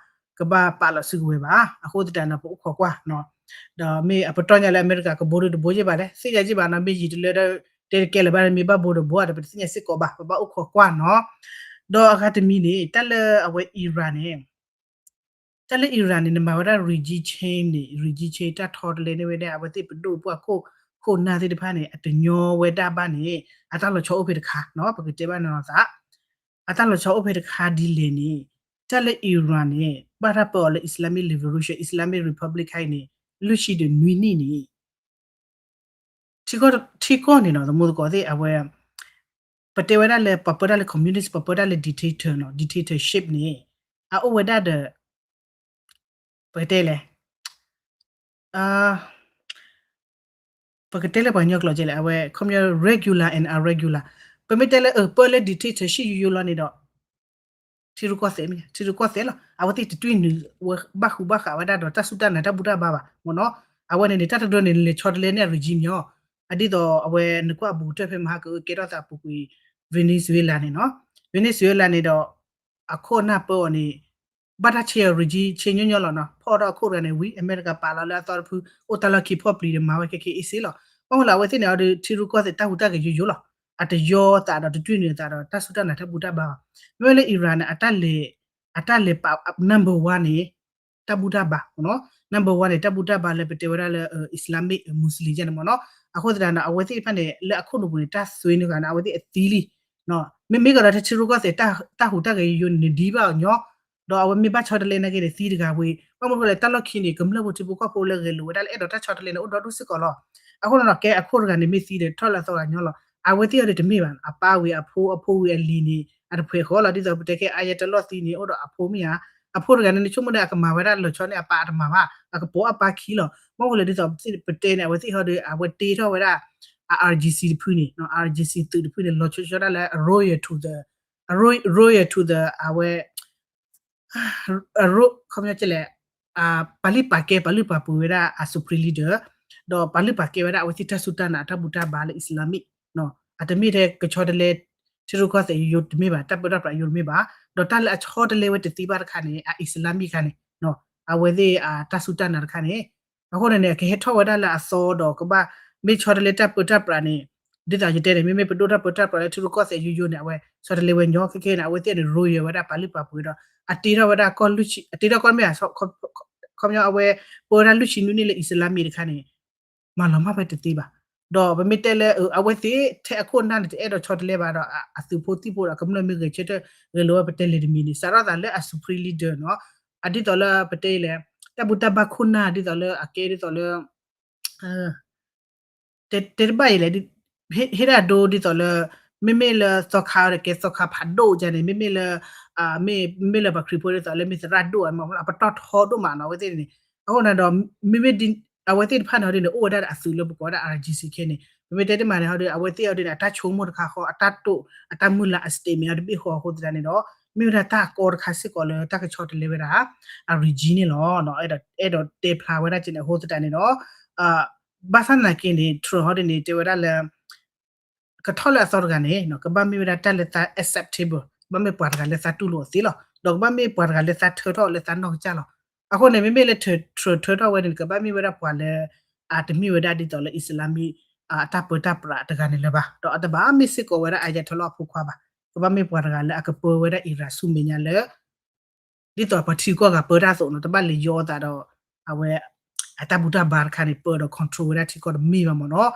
ပာ်လီၤစုကဝဲၤဘၣ်. အဃိသတးန့ၣ် ပအိၣ်ခိးကွၢ် ဒီးမ့ၢ်အပတီၢ်ညါလၢအမဲရကၤကဘိဒုတဘိယ့ၢ်ဘၣ်လဲၣ် သ့ၣ်ညါယ့ၢ်ဘၣ်နီၤ မ့ၢ်ယံာ်တလၢဒီး တဲတကဲလၢၤဘၣ် မ့ၢ်ဘၣ်ဘိတဘိဒီး ပတသ့ၣ်ညါစ့ၢ်ကီးဘၣ် ပဘၣ်အိၣ်ခိးကွၢ်နီၤ. ဒီးအဂၤတမံၤန့ၣ် တၢ်လၢအဝဲ Iran န့ၣ် တၢ်လၢ Iran န့ၣ် နမၤဝဲဒၣ် regime change န့ၣ် regime change တၢ်ဆီတလဲန့ၢ်ဝဲဒၣ် အဝဲသ့ၣ်ပဒိၣ်ပှၢ်ခိၣ် ခိၣ်နၢ်သ့ၣ်တဖၣ်န့ၣ် အတညီဝဲဒၣ်ဘၣ်န့ၣ် အတၢ်လီၤဆီအိၣ်ဖဲတခါနီၤ ပကတဲဘၣ်န့ၣ်လီၤသး အတၢ်လီၤဆီအိၣ်ဖဲတခါဒ်လဲၣ်န့ၣ် တၢ်လၢ Iran န့ၣ် ဘၣ်တၢ်ပၢအီၤလၢ Islamic Revolution Islamic Republic ခါအံၤန့ၣ် လွံၢ်ဆံဒီးနွံနံၣ်န့ၣ် ထံကီၢ်န့ၣ်နီၤ သမူသကိးသ့ၣ် အဝဲ ပတဲဝဲဒၣ်လၢ ပှၤပၢတၢ်လၢ communist ပှၤပၢတၢ်လၢ dictator နီၤ dictatorship န့ၣ် အအိၣ်ဝဲဒၣ်ဒီး ပကတဲလဲၣ် ပကတဲလၢပှၤကညီကျိာ်ကဲလဲၣ် အဝဲ ခီပညီ regular and irregular ပမ့ၢ်တဲလၢ ပၢလၢ dictatorship ယိယိလီၤန့ၣ်ဒီး ထံရူၢ်ကီၢ်သဲးမ့ၢ် ထံရူၢ်ကီၢ်သဲးလီၤ အဝဲသ့ၣ်တတွံၢ်နုာ်ဝဲဘၣ်ဃူဘၣ်ဃးဝဲဒၣ်ဒီးတၢ်စူၢ်တၢ်နာ်တၢ်ဘူၣ်တၢ်ဘါဘၣ်မ့ၢ်နီၤ အဝဲန့ၣ်န့ၣ် တၢ်တဒိန့ၣ် လဲၤဆီတလဲန့ၢ်အ regime ညီ အဒ်သိးအဝဲနကွၢ်ဘူးကတၢၢ်ဖဲမဟါကအုကဲထီၣ်သးအပူၤကွံာ် Venezuela န့ၣ်နီၤ Venezuela န့ၣ်ဒီး အခိၣ်အနၢ်ပၢအီၤန့ၣ် ဘၣ်တၢ်ဆဲးအီၤ regime change ညီညီလီၤနီၤ ဖီၣ်ဒီးအခိၣ်တဂၤန့ၣ် ဝံၤ အမဲရကၤပာ်လီၤလၢအသီတဖု အိၣ်တၢ်လီၢ်ခံဖီၣ်ပျံၤဒီးမၤဝဲခဲခဲအ့စ့လီၤ ဘၣ်မနုၤလၢအဝဲသ့ၣ်န့ၣ်အီၤဒီး ထံရူၢ်ကီၢ်သဲးတၢ်ဟူးတၢ်ဂဲၤယိယိလီၤ အတယီသးဒီးတတွံၢ်နုာ်အသးဒီးတၢ်စူၢ်တၢ်နာ်တၢ်ဘူၣ်တၢ်ဘါဘၣ် မ့မ့ၢ်လၢ Iran န့ၣ် အတၢ်လဲၤ အတၢ်လဲၤပာ် number one န့ၣ် တၢ်ဘူၣ်တၢ်ဘါ number one န့ၣ် တၢ်ဘူၣ်တၢ်ဘါလၢပတဲဝဲဒၣ်လၢ Islamic Muslim ယဲန့ၣ်မ့ၢ်နီၤ အဃိသတးန့ၣ် အဝဲသ့ၣ်တဖၣ်န့ၣ် လၢအခိၣ်နူာ်ပူၤန့ၣ် တၢ်သွ့န့ၢ်ဂၤန့ၣ် အဝဲသ့ၣ်အသံလံ မ့မ့ၢ်ကဒီးထံရူၢ်ကီၢ်သဲး တၢ်ဟူးတၢ်ဂဲၤယိယိန့ၣ် နဒံးဘၣ်အီၤညီ ဒီးအဝဲမ့ၢ်ဘၣ်ဆီတလဲနာ်က့န့ၣ် သံတဂၤဝံၤ ဘၣ်မနုၤဃိလဲၣ် တၢ်လီၢ်ခံန့ၣ် ကမျၢၢ်ဖိထံဖိကီၢ်ဖိလၢဂဲၤလိာ်ဝဲဒၣ်လၢအဲၣ်ဒိးတၢ်ဆီတလဲန့ၣ် အိၣ်ဒီဒူၣ်စ့ၢ်ကီးလီၤ အဃိန့ၣ်ဒီး ကဲအခိၣ်တဂၤန့ၣ်မ့ၢ်သံဒီးထီၣ်လၢအသီဂၤညီလီၤ အဝဲသ့ၣ်အီၤဒီးတမ့ၢ်ဘၣ် အပၢ်ဝံၤအဖိ အဖိဝံၤအလံၤန့ၣ် အတဖှဲးဃီလီၤ ဒ်သိးပတဲကဲ Ayatollah သံန့ၣ် အိၣ်ဒီးအဖိမ့ၢ်ဧါ အဖိတဂၤန့ၣ် နဆိကမိၣ်န့ၣ် အကမၤဝဲဒၣ်လီၤဆီန့ၣ် အပၢ်အတမၤဘၣ် အကပိာ်အပၢ်ခံလီၤ မ့ၢ်ဝံၤလၢဒ်သိးပတဲန့ၣ် အဝဲသ့ၣ်ဟီဒီး အဝဲတ့ထီၣ်ဝဲဒၣ် အ IRGC တဖုန့ၣ် IRGC သုးတဖုန့ၣ် လီၤဆီဆီဒၣ်လၢ royal to the royal to the အဝဲ ခီပညီကဲလဲၣ် ပာ်လုၢ်ပာ်ကဲ ပာ်လုၢ်ပာ်ပှ့ၤဝဲဒၣ်အ supreme leader ဒီးပာ်လုၢ်ပာ်ကဲဝဲဒၣ်အဝဲသ့ၣ်တၢ်စူၢ်တၢ်နာ်အတၢ်ဘူၣ်တၢ်ဘါလၢ Islamic အတမ့ၢ်ထဲကဆီတလဲ ထံရူၢ်ကီၢ်သဲးယိယိတမ့ၢ်ဘၣ် တၢ်ပၢတၢ်ပြးယိတမ့ၢ်ဘၣ် ဒီးတၢ်လၢအဆီတလဲဝဲတသ့ဘၣ်တခါန့ၣ် အ Islamic တခါန့ၣ် အဝဲသ့ၣ်အတၢ်စူၢ်တၢ်နာ်တခါန့ၣ် အဃိန့ၣ်န့ၣ် ကဟဲထီၣ်ဝဲဒၣ်လၢအသီဒီးကဘၣ် မ့ၢ်ဆီတလဲတၢ်ပၢတၢ်ပြးန့ၣ် ဒ်သိးယတဲန့ၣ် မ့မ့ၢ်ပဒိၣ်တၢ်ပၢတၢ်ပြးလၢထံရူၢ်ကီၢ်သဲးယိယိန့ၣ် အဝဲဆီတလဲဝဲညီ ခဲခဲန့ၣ် အဝဲသ့ၣ်န့ၣ် royal ဝဲဒၣ်ပာ်လုၢ်ပာ်ပှ့ၤဒီး အတ့ထီၣ်ဝဲဒၣ်ကီၢ်လွံၢ်ဆံ အတ့ထီၣ်ကီၢ်မ့ၢ်ဧါ ခီပညီအဝဲ ပၢဝဲဒၣ်လွံၢ်ဆံနွံနံၣ်လၢ Islamic တခါန့ၣ် မၤလီၤမၢ်ဝဲတသ့ဘၣ်. ဒီးပမ့ၢ်တဲလၢ အဝဲသ့ၣ်ထဲအခိၣ်နၢ်န့ၣ် တအဲၣ်ဒိးဆီတလဲဘၣ်ဒီး အသုးဖိသံၣ်ဖိဒီး ကမျၢၢ်မ့ၢ်ဂဲၤဆၢထၢၣ်ဂဲၤလိာ်ဝဲ ပတဲလဲၤတမံၤန့ၣ် စးထီၣ်သးလၢအ supreme leader နီၤ, အဒ်သိးလၢပတဲလဲၣ် တၢ်ဘူၣ်တၢ်ဘါခိၣ်နၢ် ဒ်သိးလၢအကဲဒ်သိးလၢ တဲတဘၣ်အံၤလဲၣ်, ဟ့ၣ်ဒၣ်ဒိဒ်သိးလၢ မ့မ့ၢ်လၢသီခါဒီးကဲသီခါဖးဒိၣ်ကန့ၣ် မ့မ့ၢ်လၢ မ့မ့ၢ်လၢပှၤခရံာ်ဖိဒ်သိးလၢမ့ၢ်သရၣ်ဒိၣ်အမ့ၢ် အပတီၢ်ထီဒိၣ်မးနီၤ အဝဲသ့ၣ်န့ၣ်. အဃိန့ၣ်ဒီး မ့မ့ၢ် အဝဲသ့ၣ်တဖၣ်န့ၣ်ဟီဒ်န့ၣ် အိၣ်ဝဲဒၣ်ဒီးအသုးလၢပကိးဝဲဒၣ် R G C K န့ၣ် ပမ့ၢ်တဲတမံၤန့ၣ်ဟီဒ် အဝဲသ့ၣ်ဟီဒ်န့ၣ် အတၢ်ဆိကမိၣ်တခါဃီ အတၢ်တိာ် အတၢ်မုၢ်လၢ်အ statement အတဘ့ၣ်ဃီအဃိသတးန့ၣ်ဒီး မ့ၢ်ဝဲဒၣ်တၢ်ကီတခါစ့ၢ်ကီးလၢတၢ်ကဆီတလဲဝဲဒၣ် အ regime န့ၣ်လီၤ. အဲၣ်ဒိးတဲဖျါဝဲဒၣ်ကန့ၣ်အဃိသတးန့ၣ်ဒီး ဘၣ်ဆၣ်သနာ်က့န့ၣ် Trump ဟီဒ်န့ၣ် တဲဝဲဒၣ်လၢ ကထီၣ်လၢအသီတဂၤန့ၣ် ကဘၣ်မ့ၢ်ဝဲဒၣ်တၢ်လၢသး acceptable ကဘၣ်မ့ၢ်ပှၤတဂၤလၢသးတူၢ်လိာ်အီၤသ့လီၤ. ဒီးကဘၣ်မ့ၢ်ပှၤတဂၤလၢသးထၢထီၣ်လၢသးနီၢ်ကစၢ်လီၤ. အဃိန့ၣ် မ့မ့ၢ်လၢ Trump ထၢထီၣ်ဝဲန့ၣ် ကဘၣ်မ့ၢ်ဝဲဒၣ်ပှၤလၢ အတမ့ၢ်ဝဲဒၣ်ဒ်သိးလၢ Islamic အတၢ်ပၢတၢ်ပြးတဂၤန့ၣ်လၢၤဘၣ်. ဒီးအတဘၣ်မ့ၢ်စ့ၢ်ကီးဝဲဒၣ် Ayatollah အဖိခွါဘၣ်. ကဘၣ်မ့ၢ်ပှၤတဂၤလၢအကပၢဝဲဒၣ် Iran ဆူမဲာ်ညါလၢ ဒ်သိးပှၤထံကီၢ်ဂၤပၢတၢ်အသိးနီၤ တဘၣ်လဲၤယီအသးဒီး အဝဲ အတၢ်ဘူၣ်တၢ်ဘါတခါန့ၣ် ပၢဒီး control ဝဲဒၣ်ထံကီၢ်တမ့ၢ်ဘၣ်မ့ၢ်နီၤ.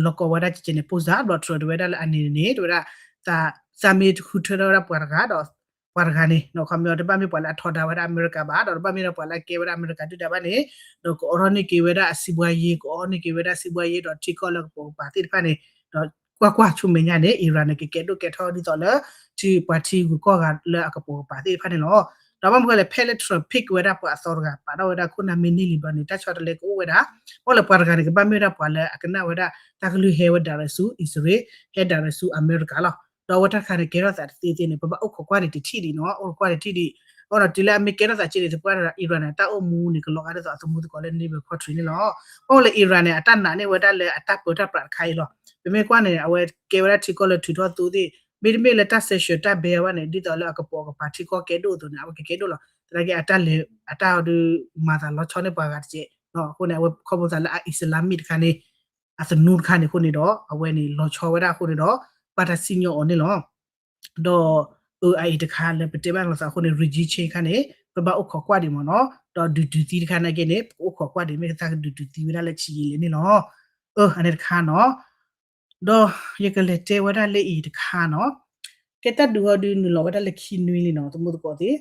လီၤကီဝဲဒၣ်ကကဲန့ၣ် ပိၢ်စၢ်ဘျီ Trump တဲဝဲဒၣ်လၢအန့ၣ်န့ၣ် တဲဝဲဒၣ် သးမ့ၢ်တဃုထၢထီၣ်ဝဲဒၣ်ပှၤတဂၤဒီး ပှၤတဂၤန့ၣ် ခီပညီတဘၣ်မ့ၢ်ပှၤလၢအထီဒါဝဲဒၣ်အမဲရကၤဘၣ် ဒီးတဘၣ်မ့ၢ်ဒီးပှၤလၢအကဲဝဲဒၣ်အမဲရကၤဒုၣ်ဒါဘၣ်န့ၣ် ဒီးကအိးထီၣ်န့ၢ်က့ၤဝဲဒၣ်အစီးပွားရေး ကအိးန့ၢ်က့ၤဝဲဒၣ်စီးပွားရေးဒီးထံကီၢ်လၢကပိာ်ကပၤသ့ၣ်တဖၣ်န့ၣ် ဒီးကွၢ်ကွၢ်ဆူမဲာ်ညါန့ၣ် Iran န့ၣ် ကကဲဒိၣ်ကဲထီၣ်ဒ်သိးလၢ ထံပှၤထံဂုၤကီၢ်ဂၤလၢအကပိာ်ကပၤသ့ၣ်တဖၣ်န့ၣ်လီၤ. ဒီးဘၣ်မနုၤဃိလဲၣ် ဖဲလၢ Trump pick ဝဲဒၣ်ပှၤအသီတဂၤ ပာ်ထီၣ်ဝဲဒၣ်ခိၣ်နၢ်မ့ၢ်န့ၢ်လံဘျီန့ၣ် တၢ်ဆီတလဲကအိၣ်ဝဲဒၣ် ဘၣ်လၢပှၤတဂၤန့ၣ် ကဘၣ်မ့ၢ်ဝဲဒၣ်ပှၤလၢအကနၣ်ဝဲဒၣ်တၢ်ကလုၢ်ဟဲဝဲ direct ဆူ အံၣ်စရ့လး ဟဲ direct ဆူအမဲရကၤလီၤ. ဒီးအဝဲတၢ်တခါန့ၣ် ကဲထီၣ်သးတသ့သ့န့ၣ် ပဘၣ်အိၣ်ခိးကွၢ်န့ၣ်တထံၣ်ဒံးနီၤ အိၣ်ခိးကွၢ်တထံၣ်ဒံး အဃိဒီးတုၤလၢအမ့ၢ်ကဲထီၣ်သးကဲန့ၣ် သပှၢ်ဒီး Iran န့ၣ် တၢ်အိၣ်မူန့ၣ် ကလီၤဂာ်ဒ်သိးအသမူသကိးလၢ neighbor country န့ၣ်လီၤ. ဘၣ်လၢ Iran န့ၣ် အတၢ်နာ်န့ၢ်ဝဲဒၣ်လၢအတၢ်ပၢတၢ်ပြးတခါအံၤလီၤ. ပမ့ၢ်ကွၢ်န့ၣ် အဝဲကဲဝဲဒၣ်ထံကီၢ်လၢထုးထီၣ်သိသ့ၣ် မ့တမ့ၢ်လၢတၢ် sanction တၢ်ဘဲအီၤဘၣ်န့ၣ် ဒ်သိးလၢအကပိာ်ကပၤထံကီၢ်ကဲဒိၣ်အသိးန့ၣ် အဝဲကကဲဒိၣ်လီၤ. သနာ်က့ အတၢ်လဲၤ အတၢ်ဒုးမၤသးလီၤဆီန့ၢ်ပှၤဂၤတက့ၢ်. အဃိန့ၣ် အဝဲခီဖျိသးလၢအ Islamic တခါန့ၣ် အသနူတခါန့ၣ်အဃိန့ၣ်ဒီး အဝဲန့ၣ်လီၤဆီဝဲဒၣ်အဃိန့ၣ်ဒီး ဘၣ်တၢ်စံၣ်ညီၣ်အီၤန့ၣ်လီၤ. ဒီး အအံၤတခါလၢပတဲဘၣ်လိာ်သးအဃိန့ၣ် regime change တခါန့ၣ် ပဘၣ်အိၣ်ခိးကွၢ်ဒံးမ့ၢ်နီၤ. ဒီးဒုးတုၤသံတခါနာ်က့န့ၣ် ပကအိၣ်ခိးကွၢ်ဒံး မ့ၢ်ကသးကဒုးတုၤသံဝဲဒၣ်လၢဆံးယံာ်လဲၣ်န့ၣ်လီၤ. အၢ အန့ၣ်တခါနီၤ. ဒီးယကလဲၤတဲဝဲဒၣ်လၢအံၤတခါနီၤ. ကဲတၢ်ဒုးဟီဒုးနုာ်လီၤဝဲဒၣ်လၢခံနွံလံနီၤ သမူသကိးသ့ၣ်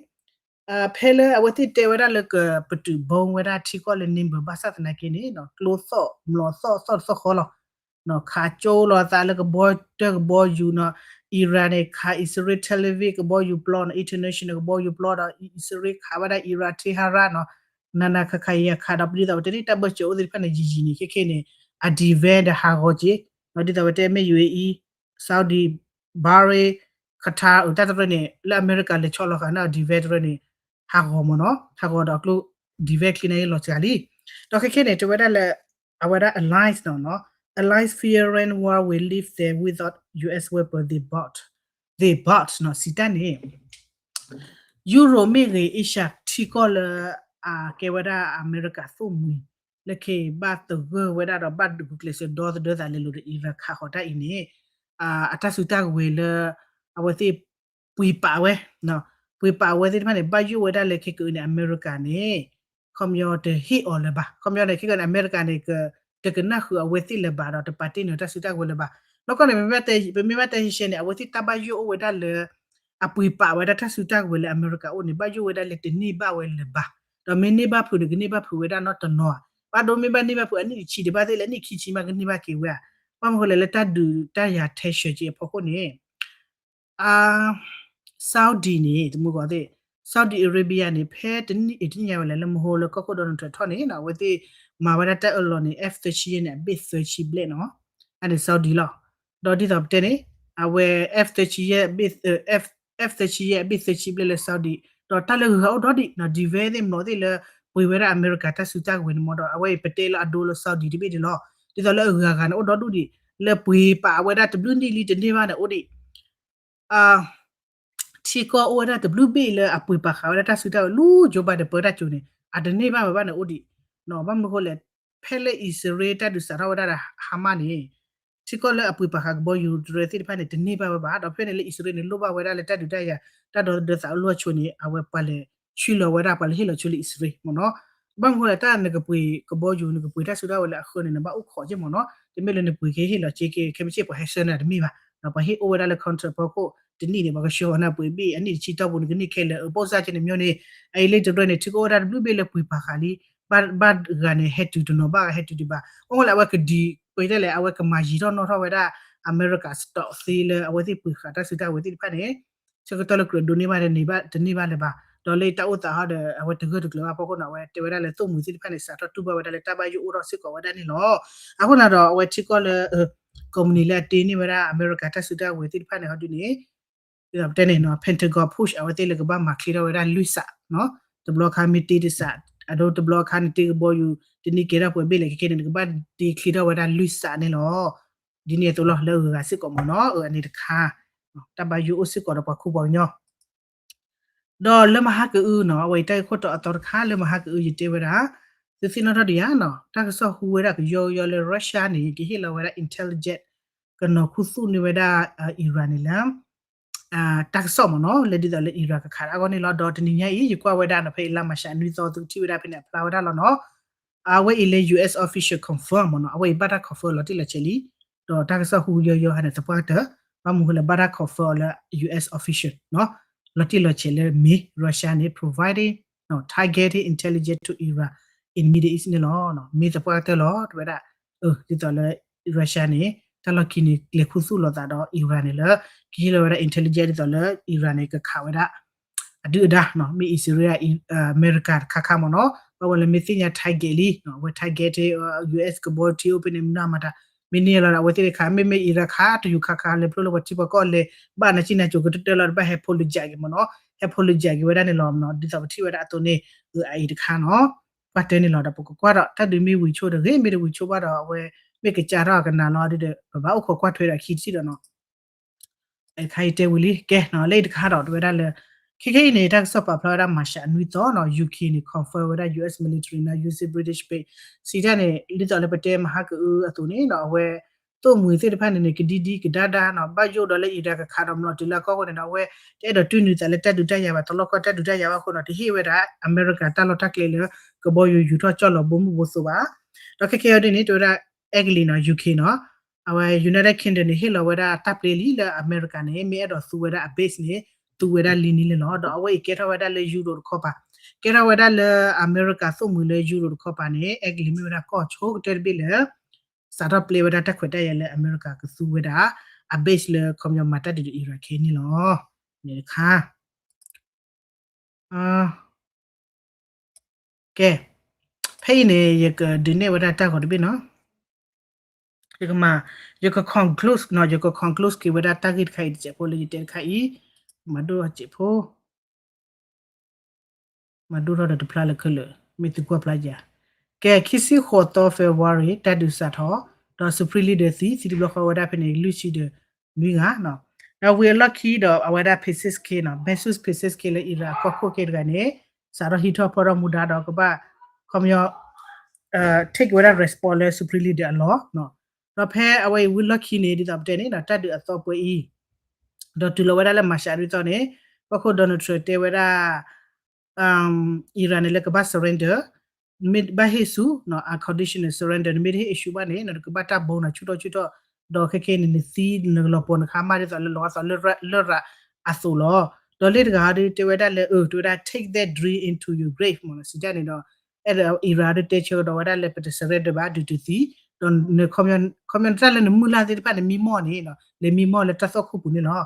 ဖဲလၢအဝဲသ့ၣ်တဲဝဲဒၣ်လၢကပတုာ်ဘီဝဲဒၣ်ထံကီၢ်လၢ neighbor ဘၣ်ဆၣ်သနာ်က့န့ၣ် ကျိသီၣ်မျိာ်သီၣ်သီၣ်တသီၣ်ဃီလီၤ. ခးကၠိလီၤသးလၢကဘီတၢၢ်ကဘီယူၤနီၤ, Iran န့ၣ် ခးအံၣ်စရ့လး Tel Aviv ကဘီယူၤပျီနီၤ, international ကဘီယူၤပျီဒီး အံၣ်စရ့လးခးဝဲဒၣ် Iran Tehran နီၤ, နနခခယခးဒီး ဒ်သိးပတဲန့ၣ် တၢ်ဘၢၣ်စၢၤအိၣ်သ့ၣ်တဖၣ်န့ၣ် ယံာ်ယံာ်န့ၣ် ခဲခဲန့ၣ် အ divert ဒီးဟးဂီၤက့ၤ, ဒ်သိးပတဲမ့ၢ် ယူၣ်အ့အံၣ် Saudi Bahrain Qatar တၢ်တရၢန့ၣ် လၢအမဲရကၤလဲၤဆီလီၤဃာ်န့ၣ် divert တရၢန့ၣ် ဟးဂီၤမ့ၢ်နီၤ, ဟးဂီၤဒီးအကျိ divert ချံန့ၣ်လီၤစှၤလံ. ဒီးခဲခဲန့ၣ် တဲဝဲဒၣ်လၢ အဝဲဒၣ် alliance နီၤ, alliance fearing war will leave them without U S weapon they bought, they bought နီၤ, စံးတၢ်န့ၣ် ယူရိၤမ့ၢ်ဂ့ၤ Asia ထံကီၢ်လၢ အကဲဝဲဒၣ်အမဲရကၤသိၣ်မှံၤ လၢခဲအံၤဘၣ်သဂၢၢ်ဝဲဒၣ်ဒီးဘၣ်ဒုးဂုာ်ကျဲးစၢးဒီသဒၢသးလဲၤလိာ်ဒီး Iran ခးဃီၤတၢ်အံၤန့ၣ် အတၢ်စုတၢ်ကဝဲၤလၢ အဝဲသ့ၣ် ပှ့ၤပာ်ဝဲ, ပှ့ၤပာ်ဝဲသ့ၣ်တဖၣ်န့ၣ် ဘၣ်ယိၣ်ဝဲဒၣ်လၢခဲကအုးန့ၣ် အမဲရကၤန့ၣ် ခီပညီတဟ့ၣ်အီၤလၢၤဘၣ်, ခီပညီန့ၣ် ခဲကအုးန့ၣ် အမဲရကၤန့ၣ် တကနၣ်ဃုာ်အဝဲသ့ၣ်လၢၤဘၣ်ဒီး တပာ်တ့ၢ်န့ၢ်တၢ်စုတၢ်ကဝဲၤလၢၤဘၣ်. လီၢ်ကီၢ်န့ၣ် ပမ့ၢ်ဘၣ်တဲရှဲရှဲန့ၣ် အဝဲသ့ၣ်တၢ်ဘၣ်ယိၣ်အိၣ်ဝဲဒၣ်လၢ အပှ့ၤပာ်ဝဲဒၣ်တၢ်စုတၢ်ကဝဲၤလၢအမဲရကၤအိၣ်န့ၣ် ဘၣ်ယိၣ်ဝဲဒၣ်လၢတန့ၢ်ဘၣ်ဝဲလၢၤဘၣ်, ဒီးမ့ၢ်န့ၢ်ဘၣ်ဖုးန့ၣ် ကန့ၢ်ဘၣ်ဖုးဝဲဒၣ်နီတနီၤဧါ, ဘၣ်ဒိမ့ၢ်ဘၣ်န့ၢ်ဘၣ်ဖုးအနံၣ်တဆံဒံးဘၣ်သ့ၣ်လၢအနံၣ်ခံဆံမးကန့ၢ်ဘၣ်က့ၤဝဲဧါ, ဘၣ်မနုၤဃိလဲၣ်လၢတၢ်ဒုးတၢ်ယၤထဲဆှၢက့ၤအဖီခိၣ်န့ၣ် အ Saudi န့ၣ် တမူကီၢ်သ့ၣ် Saudi Arabia န့ၣ် ဖဲတနံၣ်အံၤတနံၣ်ညါဝဲလဲၣ် လၢမဟိလၢကီၢ်ခိၣ် Donald Trump ထီၣ်န့ၣ် အဝဲသ့ၣ်မၤဝဲဒၣ်တၢ်အၢၣ်လီၤန့ၣ် F သၢဆံယဲၢ်န့ၣ် အဘ့ၣ်သၢဆံဘျဲၣ်နီၤ, အန့ၣ် Saudi လီၤ. ဒီးဒ်သိးပတဲန့ၣ် အဝဲ F သၢဆံယဲၢ် F သၢဆံယဲၢ်အဘ့ၣ်သၢဆံဘျဲၣ်လၢ Saudi ဒီးတၢ်လၢဂၤအိၣ်ဒီဒံးနီၤ divert သ့ၣ်မျိာ်သ့ၣ်လၢ ပှ့ၤဝဲဒၣ်အမဲရကၤတၢ်စုတၢ်ကဝဲၤန့ၣ်မ့ၢ်ဒီး အဝဲအံၤပတဲလၢအဒိလၢ Saudi တဘ့ၣ်န့ၣ်လီၤ. ဒ်သိးလၢအဂၤဂၤန့ၣ် အိၣ်ဒီဒူၣ်ဒံး လၢပှ့ၤပာ်ဝဲဒၣ်တဘျုးနံၣ်လံတန့ၢ်ဘၣ်န့ၣ်အိၣ်ဒံး ထံကီၢ်အိၣ်ဝဲဒၣ်တဘျုးဘ့ၣ်လၢအပှ့ၤပာ်ဃာ်ဝဲဒၣ်တၢ်စုတၢ်ကဝဲၤ လၢ Joe Biden ပၢတၢ်ကၠိန့ၣ် အတန့ၢ်ဘၣ်ဝဲဘၣ်န့ၣ်အိၣ်ဒံး, ဘၣ်မနုၤဃိလဲၣ် ဖဲလၢအံၣ်စရ့လးတၢ်ဒုးစးထီၣ်ဝဲဒၣ်ဒီး Hamas န့ၣ် ထံကီၢ်လၢအပှ့ၤပာ်ဃာ်ကဘီယူၤတရၢသ့ၣ်တဖၣ်န့ၣ် တန့ၢ်ဘၣ်ဝဲဘၣ်. ဒီးဖဲန့ၣ်လၢအံၣ်စရ့လးန့ၣ် လိၣ်ဘၣ်ဝဲဒၣ်လၢတၢ်ဒုးတၢ်ယၤ တၢ်ဒီသဒၢသးအလိၣ်အဆိန့ၣ် အဝဲပှၤလဲၤဆှၢလီၤဝဲဒၣ် ပှၤလဲၤဟ့ၣ်လီၤဆှၢလၢအံၣ်စရ့လးမ့ၢ်နီၤ. ဘၣ်မနုၤဃိလဲၣ် တၢ်နကပှ့ၤကဘီယူၤ နကပှ့ၤတၢ်စုတၢ်ဝဲၤလၢအဃၢန့ၣ် နဘၣ်အိၣ်ခိးက့မ့ၢ်နီၤ, တမ့ၢ်လၢနပှ့ၤက့ၤဟ့ၣ်လီၤက့ၤက့ၤ ခဲမုၢ်ဆ့ၣ်ပှၤဟဲဆှၢနၤတမ့ၢ်ဘၣ်, ဒီးပှၤဟ့ၣ်အိၣ်ဝဲဒၣ်လၢ contract ဖီခိၣ် တနံၣ်န့ၣ် ပှၤကဆှၢအီၤနၤပှ့ၤဘ့ၣ် အနံၣ်တဆံတီၢ်ပူၤ နကန့ၢ်ခဲလၢာ် ပိၢ်စၢ်က့န့ၣ်မ့ၢ်န့ၣ်, အအံၤလၢတရၢန့ၣ် ထံကအိၣ်ဝဲဒၣ်တဘျုးဘ့ၣ်လၢပှ့ၤပာ်ဃာ်လံ, ဘၣ်ဂၤန့ၣ် ဟဲတုၤတနီၤ ဘၣ်ဂၤဟဲတုၤဒံးဘၣ်, အိၣ်လၢအဝဲကဒံး ပတဲလဲၣ် အဝဲကမၤယံၤထီၣ်နီၣ်ထီၣ်ဝဲဒၣ် အမဲရကၤ stock သ့လၢအဝဲသ့ၣ်ပှ့ၤဃာ်တၢ်စုတၢ်ဝဲၤသ့ၣ်တဖၣ်န့ၣ် ဆၢကတီၢ်လၢကြၢးဒိးန့ၢ်ဘၣ်တန့ၢ်ဘၣ်လၢၤဘၣ်, ဒီးလၢတၢ်အိၣ်သးဟီဒီး အဝဲတဂၢၢ်တကျၢၤဘၣ်ဖီခိၣ်န့ၣ် အဝဲတဲဝဲဒၣ်လၢသိၣ်မှံၤသ့ၣ်တဖၣ်န့ၣ် စးထီၣ်တူၢ်ဘၣ်ဝဲဒၣ်လၢတၢ်ဘၣ်ယိၣ်အိၣ်ထီၣ်စ့ၢ်ကီးဝဲဒၣ်န့ၣ်လီၤ. အဃိန့ၣ်ဒီး အဝဲထံကီၢ်လၢ ကုမ္ပဏီလၢအတ့န့ၢ်ဝဲဒၣ်အမဲရကၤတၢ်စုတၢ်ဝဲၤသ့ၣ်တဖၣ်န့ၣ် ဟီဒုန့ၣ် ဒ်သိးပတဲန့ၣ် Pentagon push အဝဲသ့ၣ်လၢကဘၣ်မၤချ့ထီၣ်ဝဲဒၣ်လွံၢ်စး, တဘျီခါမ့ၢ်တ့တစး, အဒိတဘျီခါန့ၣ်တ့ကဘီယူၤ တနံၣ်ကဲထီၣ်ပှဲၤဘ့ၣ်လဲၣ် ခဲခဲန့ၣ် နကဘၣ်တ့ချ့ထီၣ်ဝဲဒၣ်လွံၢ်စးန့ၣ်လီၤ. ဒ်န့ၣ်အသိးလီၤ လၢအဂၤစ့ၢ်ကီးမ့ၢ်နီၤ အန့ၣ်တခါ တၢ်ဘၣ်ယိၣ်အိၣ်စ့ၢ်ကီးဒီးပှၤခူပှၤကညီ ဒီးလၢမဟါကအုနီၤ အဝဲအံၤတၢ်ဂ့ၢ်ခိၣ်တီအသီတခါ လၢမဟါကအုယတဲဝဲဒၣ် သုသ့ၣ်နီၣ်ထီၣ်ဒံးဧါနီၤ တၢ်ကစီၣ်ဟူဝဲဒၣ်ကယီကယီလၢ Russia န့ၣ် ကဟ့ၣ်လီၤဝဲဒၣ် intelligence ကနီၤခူသူၣ်န့ၢ်ဝဲဒၣ် Iran န့ၣ်လၢ တၢ်ကစီၣ်မ့ၢ်နီၤ လၢဒ်သိးလၢ Iran ကခးတၢ်အဂီၢ်န့ၣ်လီၤ. ဒီးတနံၤညါအံၤ ယကွၢ်ဝဲဒၣ်နီၤ ဖဲအံၤလါမၤရှးနွံသီ သုကထံၣ်ဝဲဒၣ်ဖဲန့ၣ် အဖျါဝဲဒၣ်လီၤနီၤ အဝဲအံၤလၢ U S official confirm မ့ၢ်နီၤ အဝဲအံၤဘၣ်တၢ် confirm လီၤတံၢ်လီၤဆဲးလံ ဒီးတၢ်ကစီၣ်ဟူယီယီဟါန့ၣ် သပှၢ်ကတၢၢ် ဘၣ်မနုၤဃိလၢဘၣ်တၢ် confirm အီၤလၢ U S official နီၤ လီၤတံၢ်လီၤဆဲးလၢမ့ၢ် Russia န့ၣ် providing targeted intelligence to Iran in Middle East န့ၣ်လီၤ. မ့ၢ်သပှၢ်ကတၢၢ်လီၤ တဝဲဒၣ် ဒ်သိးလၢ Russia န့ၣ် တၢ်လီၢ်ခံန့ၣ် လဲၤခူသူၣ်လိာ်သးဒီး Iran န့ၣ်လၢ ကဟ့ၣ်လီၤဝဲဒၣ် intelligence ဒ်သိးလၢ Iran န့ၣ် ကခးဝဲဒၣ် အဒုၣ်အဒါနီၤ မ့ၢ် Israel အမဲရကၤတခါခါမ့ၢ်နီၤ ဘၣ်ဝဲလၢမ့ၢ်သ့ၣ်ညါ target လံ အဝဲ target ထဲ U S ကဘီထံအိၣ်ဖဲန့ၣ် မနုၤမၤတၢ်မ့ၢ်န့ၢ်လီၤဒီး အဝဲသ့ၣ်တခါ မ့မ့ၢ် Iran ခးတယူၤခးခးလဲၤဖျိလၢပှၤထံပှၤကီၢ်လဲၤ ဘၣ်နၤကံနၤကိၤကတၢၢ်လီၤ တဘၣ်ဟဲဖိလၢယၤက့ၤမ့ၢ်နီၤ ဟဲဖိလၢယၤက့ၤဝဲဒၣ်န့ၣ်လီၤမ့ၢ်နီၤ ဒ်သိးပထံၣ်ဝဲဒၣ်အသိးန့ၣ် အအံၤတခါနီၤ ဘၣ်တဲန့ၣ်လီၤဒီး ပကကွၢ်ဒီး တၢ်ဒုးမ့ၢ်ဝံၤဆိဒီးဂ့ၤ မ့ၢ်တဝံၤဆိဘၣ်ဒီး အဝဲ မ့ၢ်ကစးထီၣ်အကနၤလီၤဒ်ဒီး ပဘၣ်အိၣ်ခိးကွၢ်ထွဲဒီးခံထံၣ်ဒီးနီၤ တခါအံၤတဲဝံၤလံ ကဲနီၤ လၢအံၤတခါဒီး တဝဲဒၣ်လၢ ခဲခဲအံၤန့ၣ် တၢ်ကစီၣ်ပာ်ဖျါဝဲဒၣ် မၤရှးနွံသီနီၤ U K န့ၣ် confirm ဝဲဒၣ် U S military နီၤ using British base စံးတၢ်န့ၣ် ဒ်သိးလၢပတဲမဟါကအုအသိးန့ၣ်နီၤ အဝဲ သိၣ်မှံၤသ့ၣ်တဖၣ်န့ၣ်န့ၣ် ကဒံဒံကဒါဒါနီၤ ဘၣ်ယိၣ်ဒီးလၢ Iran ကခးဒီးမျိာ်တုၤလၢအကီၢ်ဃိန့ၣ်ဒီး အဝဲ တအဲၣ်ဒိးတွံၢ်နုာ်သးလၢတၢ်ဒုးတၢ်ယၤဘၣ် တလီၢ်ကီၢ်တၢ်ဒုးတၢ်ယၤဘၣ်အဃိနီၤ တဟ့ၣ်ဝဲဒၣ် အမဲရကၤတၢ်လီၢ်တၢ်ကျဲလၢ ကဘီယူၤယူၤထီၣ်ကၠီၣ်လီၤဘိမုၢ်ဘိသိးဘၣ် ဒီးခဲခဲအံၤဒ်န့ၣ် တဝဲဒၣ် အဲကလံးနီၤ U K နီၤ အဝဲ United Kingdom န့ၣ် ဟ့ၣ်လီၤဝဲဒၣ်တၢ်ပျဲလံလၢအမဲရကၤန့ၣ် မ့ၢ်အဲၣ်ဒိးသူဝဲဒၣ်အ base န့ၣ် သူဝဲဒၣ်လံန့ၣ်လီၤ ဒီးအဝဲအံၤကဲထီၣ်ဝဲဒၣ်လၢ Europe တခီပၤ ကဲထီၣ်ဝဲဒၣ်လၢအမဲရကၤသိၣ်မှံၤလၢ Europe တခီပၤန့ၣ် အဲကလံးမ့ၢ်ဝဲဒၣ်ကီၢ်ဆိကတၢၢ်တဘ့ၣ်လၢ စးထီၣ်ပျဲဝဲဒၣ်တၢ်ခွဲးတၢ်ယာ်လၢအမဲရကၤကသူဝဲဒၣ် အ base လၢခီပညီမၤတၢ်ဒုးဒီး Iran ခဲအံၤန့ၣ်လီၤ န့ၣ်တခါ ကဲ ဖဲအံၤန့ၣ် ယကဒုးနဲၣ်ဝဲဒၣ်တၢ်ဂီၤတဘ့ၣ်နီၤ ယကမၤ ယက conclude နီၤ ယက conclude က့ၤဝဲဒၣ်တၢ်ဂ့ၢ်တခါအံၤတစဲးဖိလၢယတဲတခါအံၤ မၤဒိၣ်ထီၣ်စဲးဖိ မၤဒိၣ်ထီၣ်ဒီးတဖျါလၢခဲလၢာ် မ့ၢ်သုကွၢ်ဖျါယၤ ကဲ ခံဆံဃိးသီ February တၢ်ဒုးစးထီၣ် ဒီး Supreme Leader သံ သံတဘျီဃီဝဲဒၣ်ဖဲန့ၣ် လွံၢ်ဆံဒီးနွံဂၤနီၤ ဒီးဝံၤအလီၢ်ခံဒီး အဝဲဒၣ် Pezeshkian နီၤ Pezeshkian လၢ Iran အကီၢ်ခိၣ်က့တဂၤန့ၣ် စးထီၣ်ဟံးထီၣ်ဖီထီၣ်မူဒါဒီးကဘၣ် ခီပညီ take ဝဲဒၣ် response လၢ Supreme Leader အလီၢ် ဒီးဖဲအဝဲအံၤဝံၤလီၢ်ခံန့ၣ် ဒ်သိးပတဲန့ၣ် တၢ်ဒုးအသီပှဲၤအံၤ ဒီးတုၤလီၤဝဲဒၣ်လၢမၤရှးဒ်သိးန့ၣ် ဘၣ်ခိၣ် Donald Trump တဲဝဲဒၣ် Iran န့ၣ်လၢကဘၣ် surrender နမ့ၢ်ဘၣ်ဟ့ၣ်ဆူ unconditional surrender နမ့ၢ်တဟ့ၣ် issue ဘၣ်န့ၣ် နကဘၣ်တၢ်ဘီနၤဆူၣ်ထီၣ်ဆူၣ်ထီၣ် ဒီးခဲခဲန့ၣ် နသံနကလီၤပိာ်နခါမးဒ်သိးလၢလီၤအသီလၢရၣ်အသိးလီၤ. ဒီးလၢတဂၤဒီးတဲဝဲဒၣ်လၢ အၢ တဲဝဲဒၣ် take that dream into your grave မ့ၢ်နီၤ စံးတၢ်န့ၣ်ဒီး အဲၣ်ဒိး Iran ဒီးတဲဆၢကဒီးဝဲဒၣ်လၢပတ surrender ဘၣ်ဒုးတုၤသံ ဒီး ခီပညီတၢ်လၢနမုၢ်လၢ်သ့ၣ်တဖၣ်န့ၣ်မံမီၢ်န့ၣ် လဲၤမံမီၢ်လၢတၢ်သွၣ်ခိၣ်ပူၤန့ၣ်လီၤ.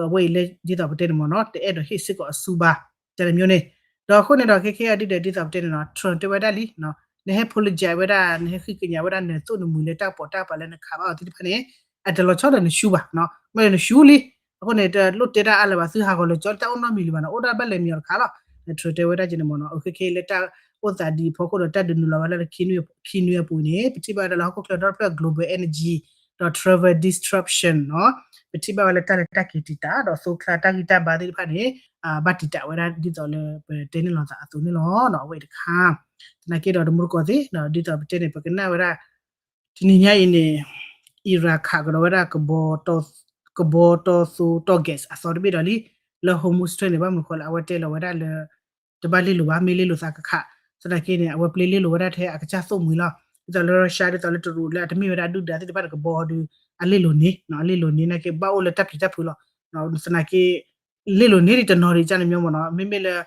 အဝဲအံၤလၢဒ်သိးပတဲန့ၣ်မ့ၢ်နီၤ တအဲၣ်ဒိးဟ့ၣ်စ့ၢ်ကီးအစုဘၣ် တၢ်တမျိုးန့ၣ် ဒီးအဃိန့ၣ်ဒီးခဲခဲအံၤဒ်ဒီးဒ်သိးပတဲန့ၣ်နီၤ Trump တဲဝဲဒၣ်လံ နဟဲ apologize ဝဲဒၣ် နဟဲဃ့ကညးဝဲဒၣ်နသိၣ်နမှံၤလၢတၢ်ကပီၤတၢ်ပာ်လၢနခးဘၣ်အီၤသ့ၣ်တဖၣ်န့ၣ် အတလီၤဆီဒီးနရှုံးဘၣ် မ့ၢ်လၢနရှုံးလံ အဃိန့ၣ် တလိၣ်တဲတၢ်အါလၢၤဘၣ် သုဟးဂီၤလၢကၠီ တၢ်အိၣ်နီတမံၤလၢၤဘၣ်နီၤ အိၣ်ဒၣ်ဘၣ်လဲၤမံၤအီၤတခါလီၤ. Trump တဲဝဲဒၣ်က့န့ၣ်မ့ၢ်နီၤ ခဲခဲအံၤလၢတၢ်အိၣ်သးဒ်အံၤဖီခိၣ်ဒီးတၢ်ဒုးနုာ်လီၤဝဲလၢခံနွံအပူၤန့ၣ် ပထံၣ်ဘၣ်ဝဲဒၣ်လၢဟီၣ်ခိၣ်ချၢဒီဖျၢၣ် global energy ဒီး travel disruption နီၤ ပထံၣ်ဘၣ်ဝဲလၢတၢ်လဲၤတၢ်က့ၤတံာ်တာ် ဒီးသိချါတၢ်ဂံၢ်တၢ်ဘါသ့ၣ်တဖၣ်န့ၣ် ဘၣ်တံာ်တာ်ဝဲဒၣ်ဒ်သိးလၢပတဲန့ၢ်လီၤသးအသိးန့ၣ်လီၤ. အဝဲအံၤတခါ သနာ်က့ဒီးတမူတကိးသ့ၣ် ဒ်သိးပတဲန့ၣ် ပကနၣ်ဝဲဒၣ် တနံၤညါအံၤန့ၣ် Iran ခးကဒီးဝဲဒၣ် ကဘီတီသိတီ gas အသီတဘ့ၣ်ဒီးလံ လၢ Hormuz Strait န့ၣ် ဘၣ်မနုၤဃိလၢအဝဲတဲလီၤဝဲဒၣ်လၢ တဘၣ်လ့လိာ်ဘၣ် မ့ၢ်လ့လိာ်သးကခး သနာ်က့န့ၣ် အဝဲပျ့ၤလ့လိာ်ဝဲဒၣ်ထဲအကစၢ်သိၣ်မှံၤလီၤ. ဒ်သိးလၢ Russia ဒ်သိးလၢတရူးလၢအတမ့ၢ်ဝဲဒၣ်ဒုၣ်ဒါသ့ၣ်တဖၣ်န့ၣ် ကဘီဒုး အလ့လိာ်န့ၢ် အလ့လိာ်န့ၢ် နာ်က့ဘၣ်အိၣ်လၢတၢ်ပျံၤတၢ်ဖုးလီၤ. သနာ်က့ လ့လိာ်န့ၢ်ဒံးတနီၤဒံးကန့ၣ်မ့ၢ်မ့ၢ်နီၤ မ့မ့ၢ်လၢ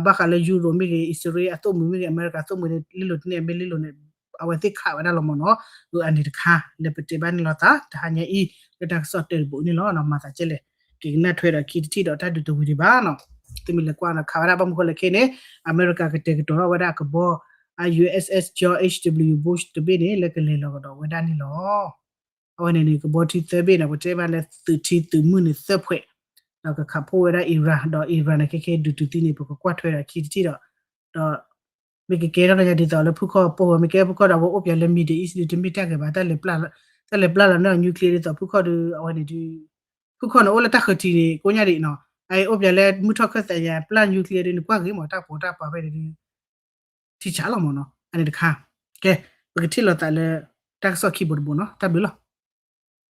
ဘၣ်ဃးလၢ Europe မ့ၢ်ဂ့ၤ အံၣ်စရ့လးအသိၣ်မှံၤမ့ၢ်ဂ့ၤ အမဲရကၤသိၣ်မှံၤန့ၣ် လ့လိာ်တန့ၢ် အမ့ၢ်လ့လိာ်န့ၣ် အဝဲသ့ၣ်ခးဝဲဒၣ်လီၤမ့ၢ်နီၤ. အန့ၣ်တခါ လၢပတဲဘၣ်န့ၣ်လီၤသး တဟါညါအံၤ လၢတၢ်ကစီၣ်တၢတဘိန့ၣ်လီၤ. မၤသးကဲလဲၣ် က့ၤကနၣ်ထွဲဒီးခံတထံၣ်ဒီးတၢ်ဒုးတဝံၤဒံးဘၣ်နီၤ. သုမ့ၢ်လဲၤကွၢ်နီၤ ခးဝဲဒၣ်ဘၣ်မနုၤဃိလဲၣ်ခဲအံၤန့ၣ် အမဲရကၤကတဲာ်ကတီၤထီၣ်ဝဲဒၣ်ကဘီ USS George H W Bush တဘ့ၣ်န့ၣ် လၢကလဲၤလီၤကဒီးဝဲဒၣ်န့ၣ်လီၤ. အဝဲန့ၣ်န့ၣ် ကဘီထံသၢဘ့ၣ်န့ၣ် ပတဲဘၣ်လၢသုးထံသုးမုၢ်န့ၣ်သၢဖှဲး ဒီးကခးဖှိၣ်ဝဲဒၣ် Iran ဒီး Iran န့ၣ် ခဲခဲဒုးတုၤသံန့ၣ် ပကကွၢ်ထွဲဒီးခံတထံၣ်ဒီး ဒီး မ့ၢ်ကကဲထီၣ်လၢညါဒ်သိးလၢဖုခီၣ်ပိၢ်ဝဲ မ့ၢ်ကဲဖုခီၣ်ဒီး အဝဲအိၣ်ပၠးလၢ Middle East ဒုး တမ့ၢ်တၢ်ဂ့ၤဘၣ် တၢ်လဲၤပျၢ်လီၤန့ၢ်အီၤ nuclear ဒ်သိးဖုခီၣ်ဒုး အဝဲန့ၣ်ဒုး ဖုခီၣ်န့ၣ်အိၣ်လၢတၢ်ဃၢၤထံးန့ၣ် ကိးညါဒံးနီၤ အအိၣ်ပၠးလၢမုၢ်ထီၣ်ခၢၣ်သးယၤ ပျၢ် nuclear ဒုး နကွၢ်ဂ့ၤမး တၢ်ပိာ်တၢ်ပာ်ဖဲန့ၣ်ဒုး ထံဆးလီၤမ့ၢ်နီၤ အန့ၣ်တခါ ကဲ ပကထံၣ်လိာ်သးလၢ တၢ်ကစီၣ်ခံဘိတဘိနီၤ တၢ်ဘျုးလီၤ.